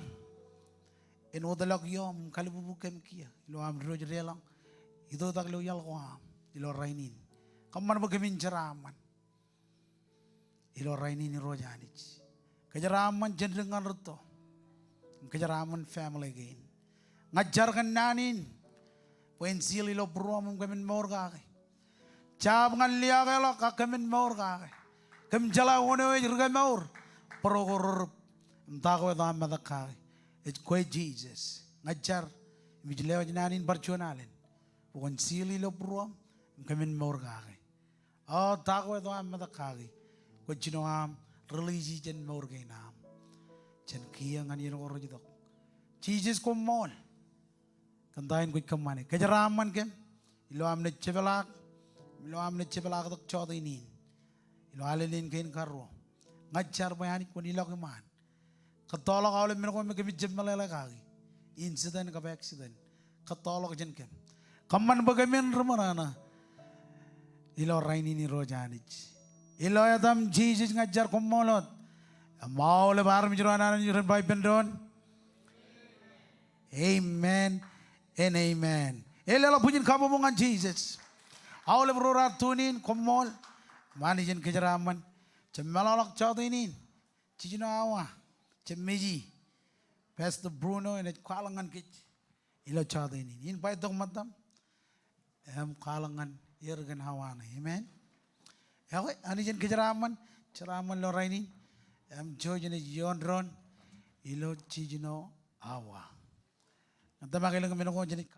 en wōtlọk iọọm im kalbubu kōm kiiō ilo aṃ diwōj deḷọñ itoitak ilo iaḷ ko aṃ ilo rainin. Kōṃṃan bwe kōmin jeraaṃṃan ilo rainin Irooj Anij. Kōjeraaṃṃan jān dik ñan rūtto im kōjeraaṃṃan family kein. Ña ij jar kōn naan in bwe en seal ilo būruōṃ im kōmin mour kake. Jab ñan liaakḷọk ak kōmin mour kake. Kōm jeḷā wōn eo ej ri kōmour, būruō ko rerūp im ta ko ej metak kake. Ej kwe Jisōs. Ña ij jar im ij lewōj naan in bar juon alen bwe kwōn seal ilo būruōṃ im kōmin mour kake. O ta ko ej metak kake, kwōj jino aṃ release jān mour kein aṃ. Jān kiiō ñan iien ko rej itok. Jisōs koṃṃool kōn ta in kwōj kōṃṃane. Kōjeraaṃṃan kōm ilo am naaj jepḷaak, ilo am naaj jepḷaaktok jọteen in ilo alen in kein karuo. Ña ij jar bwe Anij kwōn ilọk iṃaan. Kōttoḷọk aolep men ko me kōmij jab meḷeḷe kaki, incident kab accident. Kōttoḷọk jān kōm. Kōṃṃan bwe kōmin ri ṃōṇōṇō ilo rainin Irooj Anij. Ilo etaṃ Jisōs ña ij jar, koṃṃool wōt. Im aolep armej ro an Anij ren ba ippān doon, amen and amen. Eḷḷā bwijin kabbokbok ñan Jisōs. Aolep ro raar tune in, koṃṃool. Im Anij en kōjeraaṃṃan. Jab meḷọkḷọk jọteen in jiljino awa, jab meji. Pastor Bruno enaaj kwaḷọk ñan kōj ilo jọteen in. In ba itok ṃōttaṃ im kwaḷọk ñan er kōn awa ṇe. Amen. Ekwe, Anij en kōjeraaṃṃan, jeraaṃṃan ilo rainin. Im jouj enaaj ioon doon ilo jiljino awa. Ñan tōmak elōñ men ko jenaaj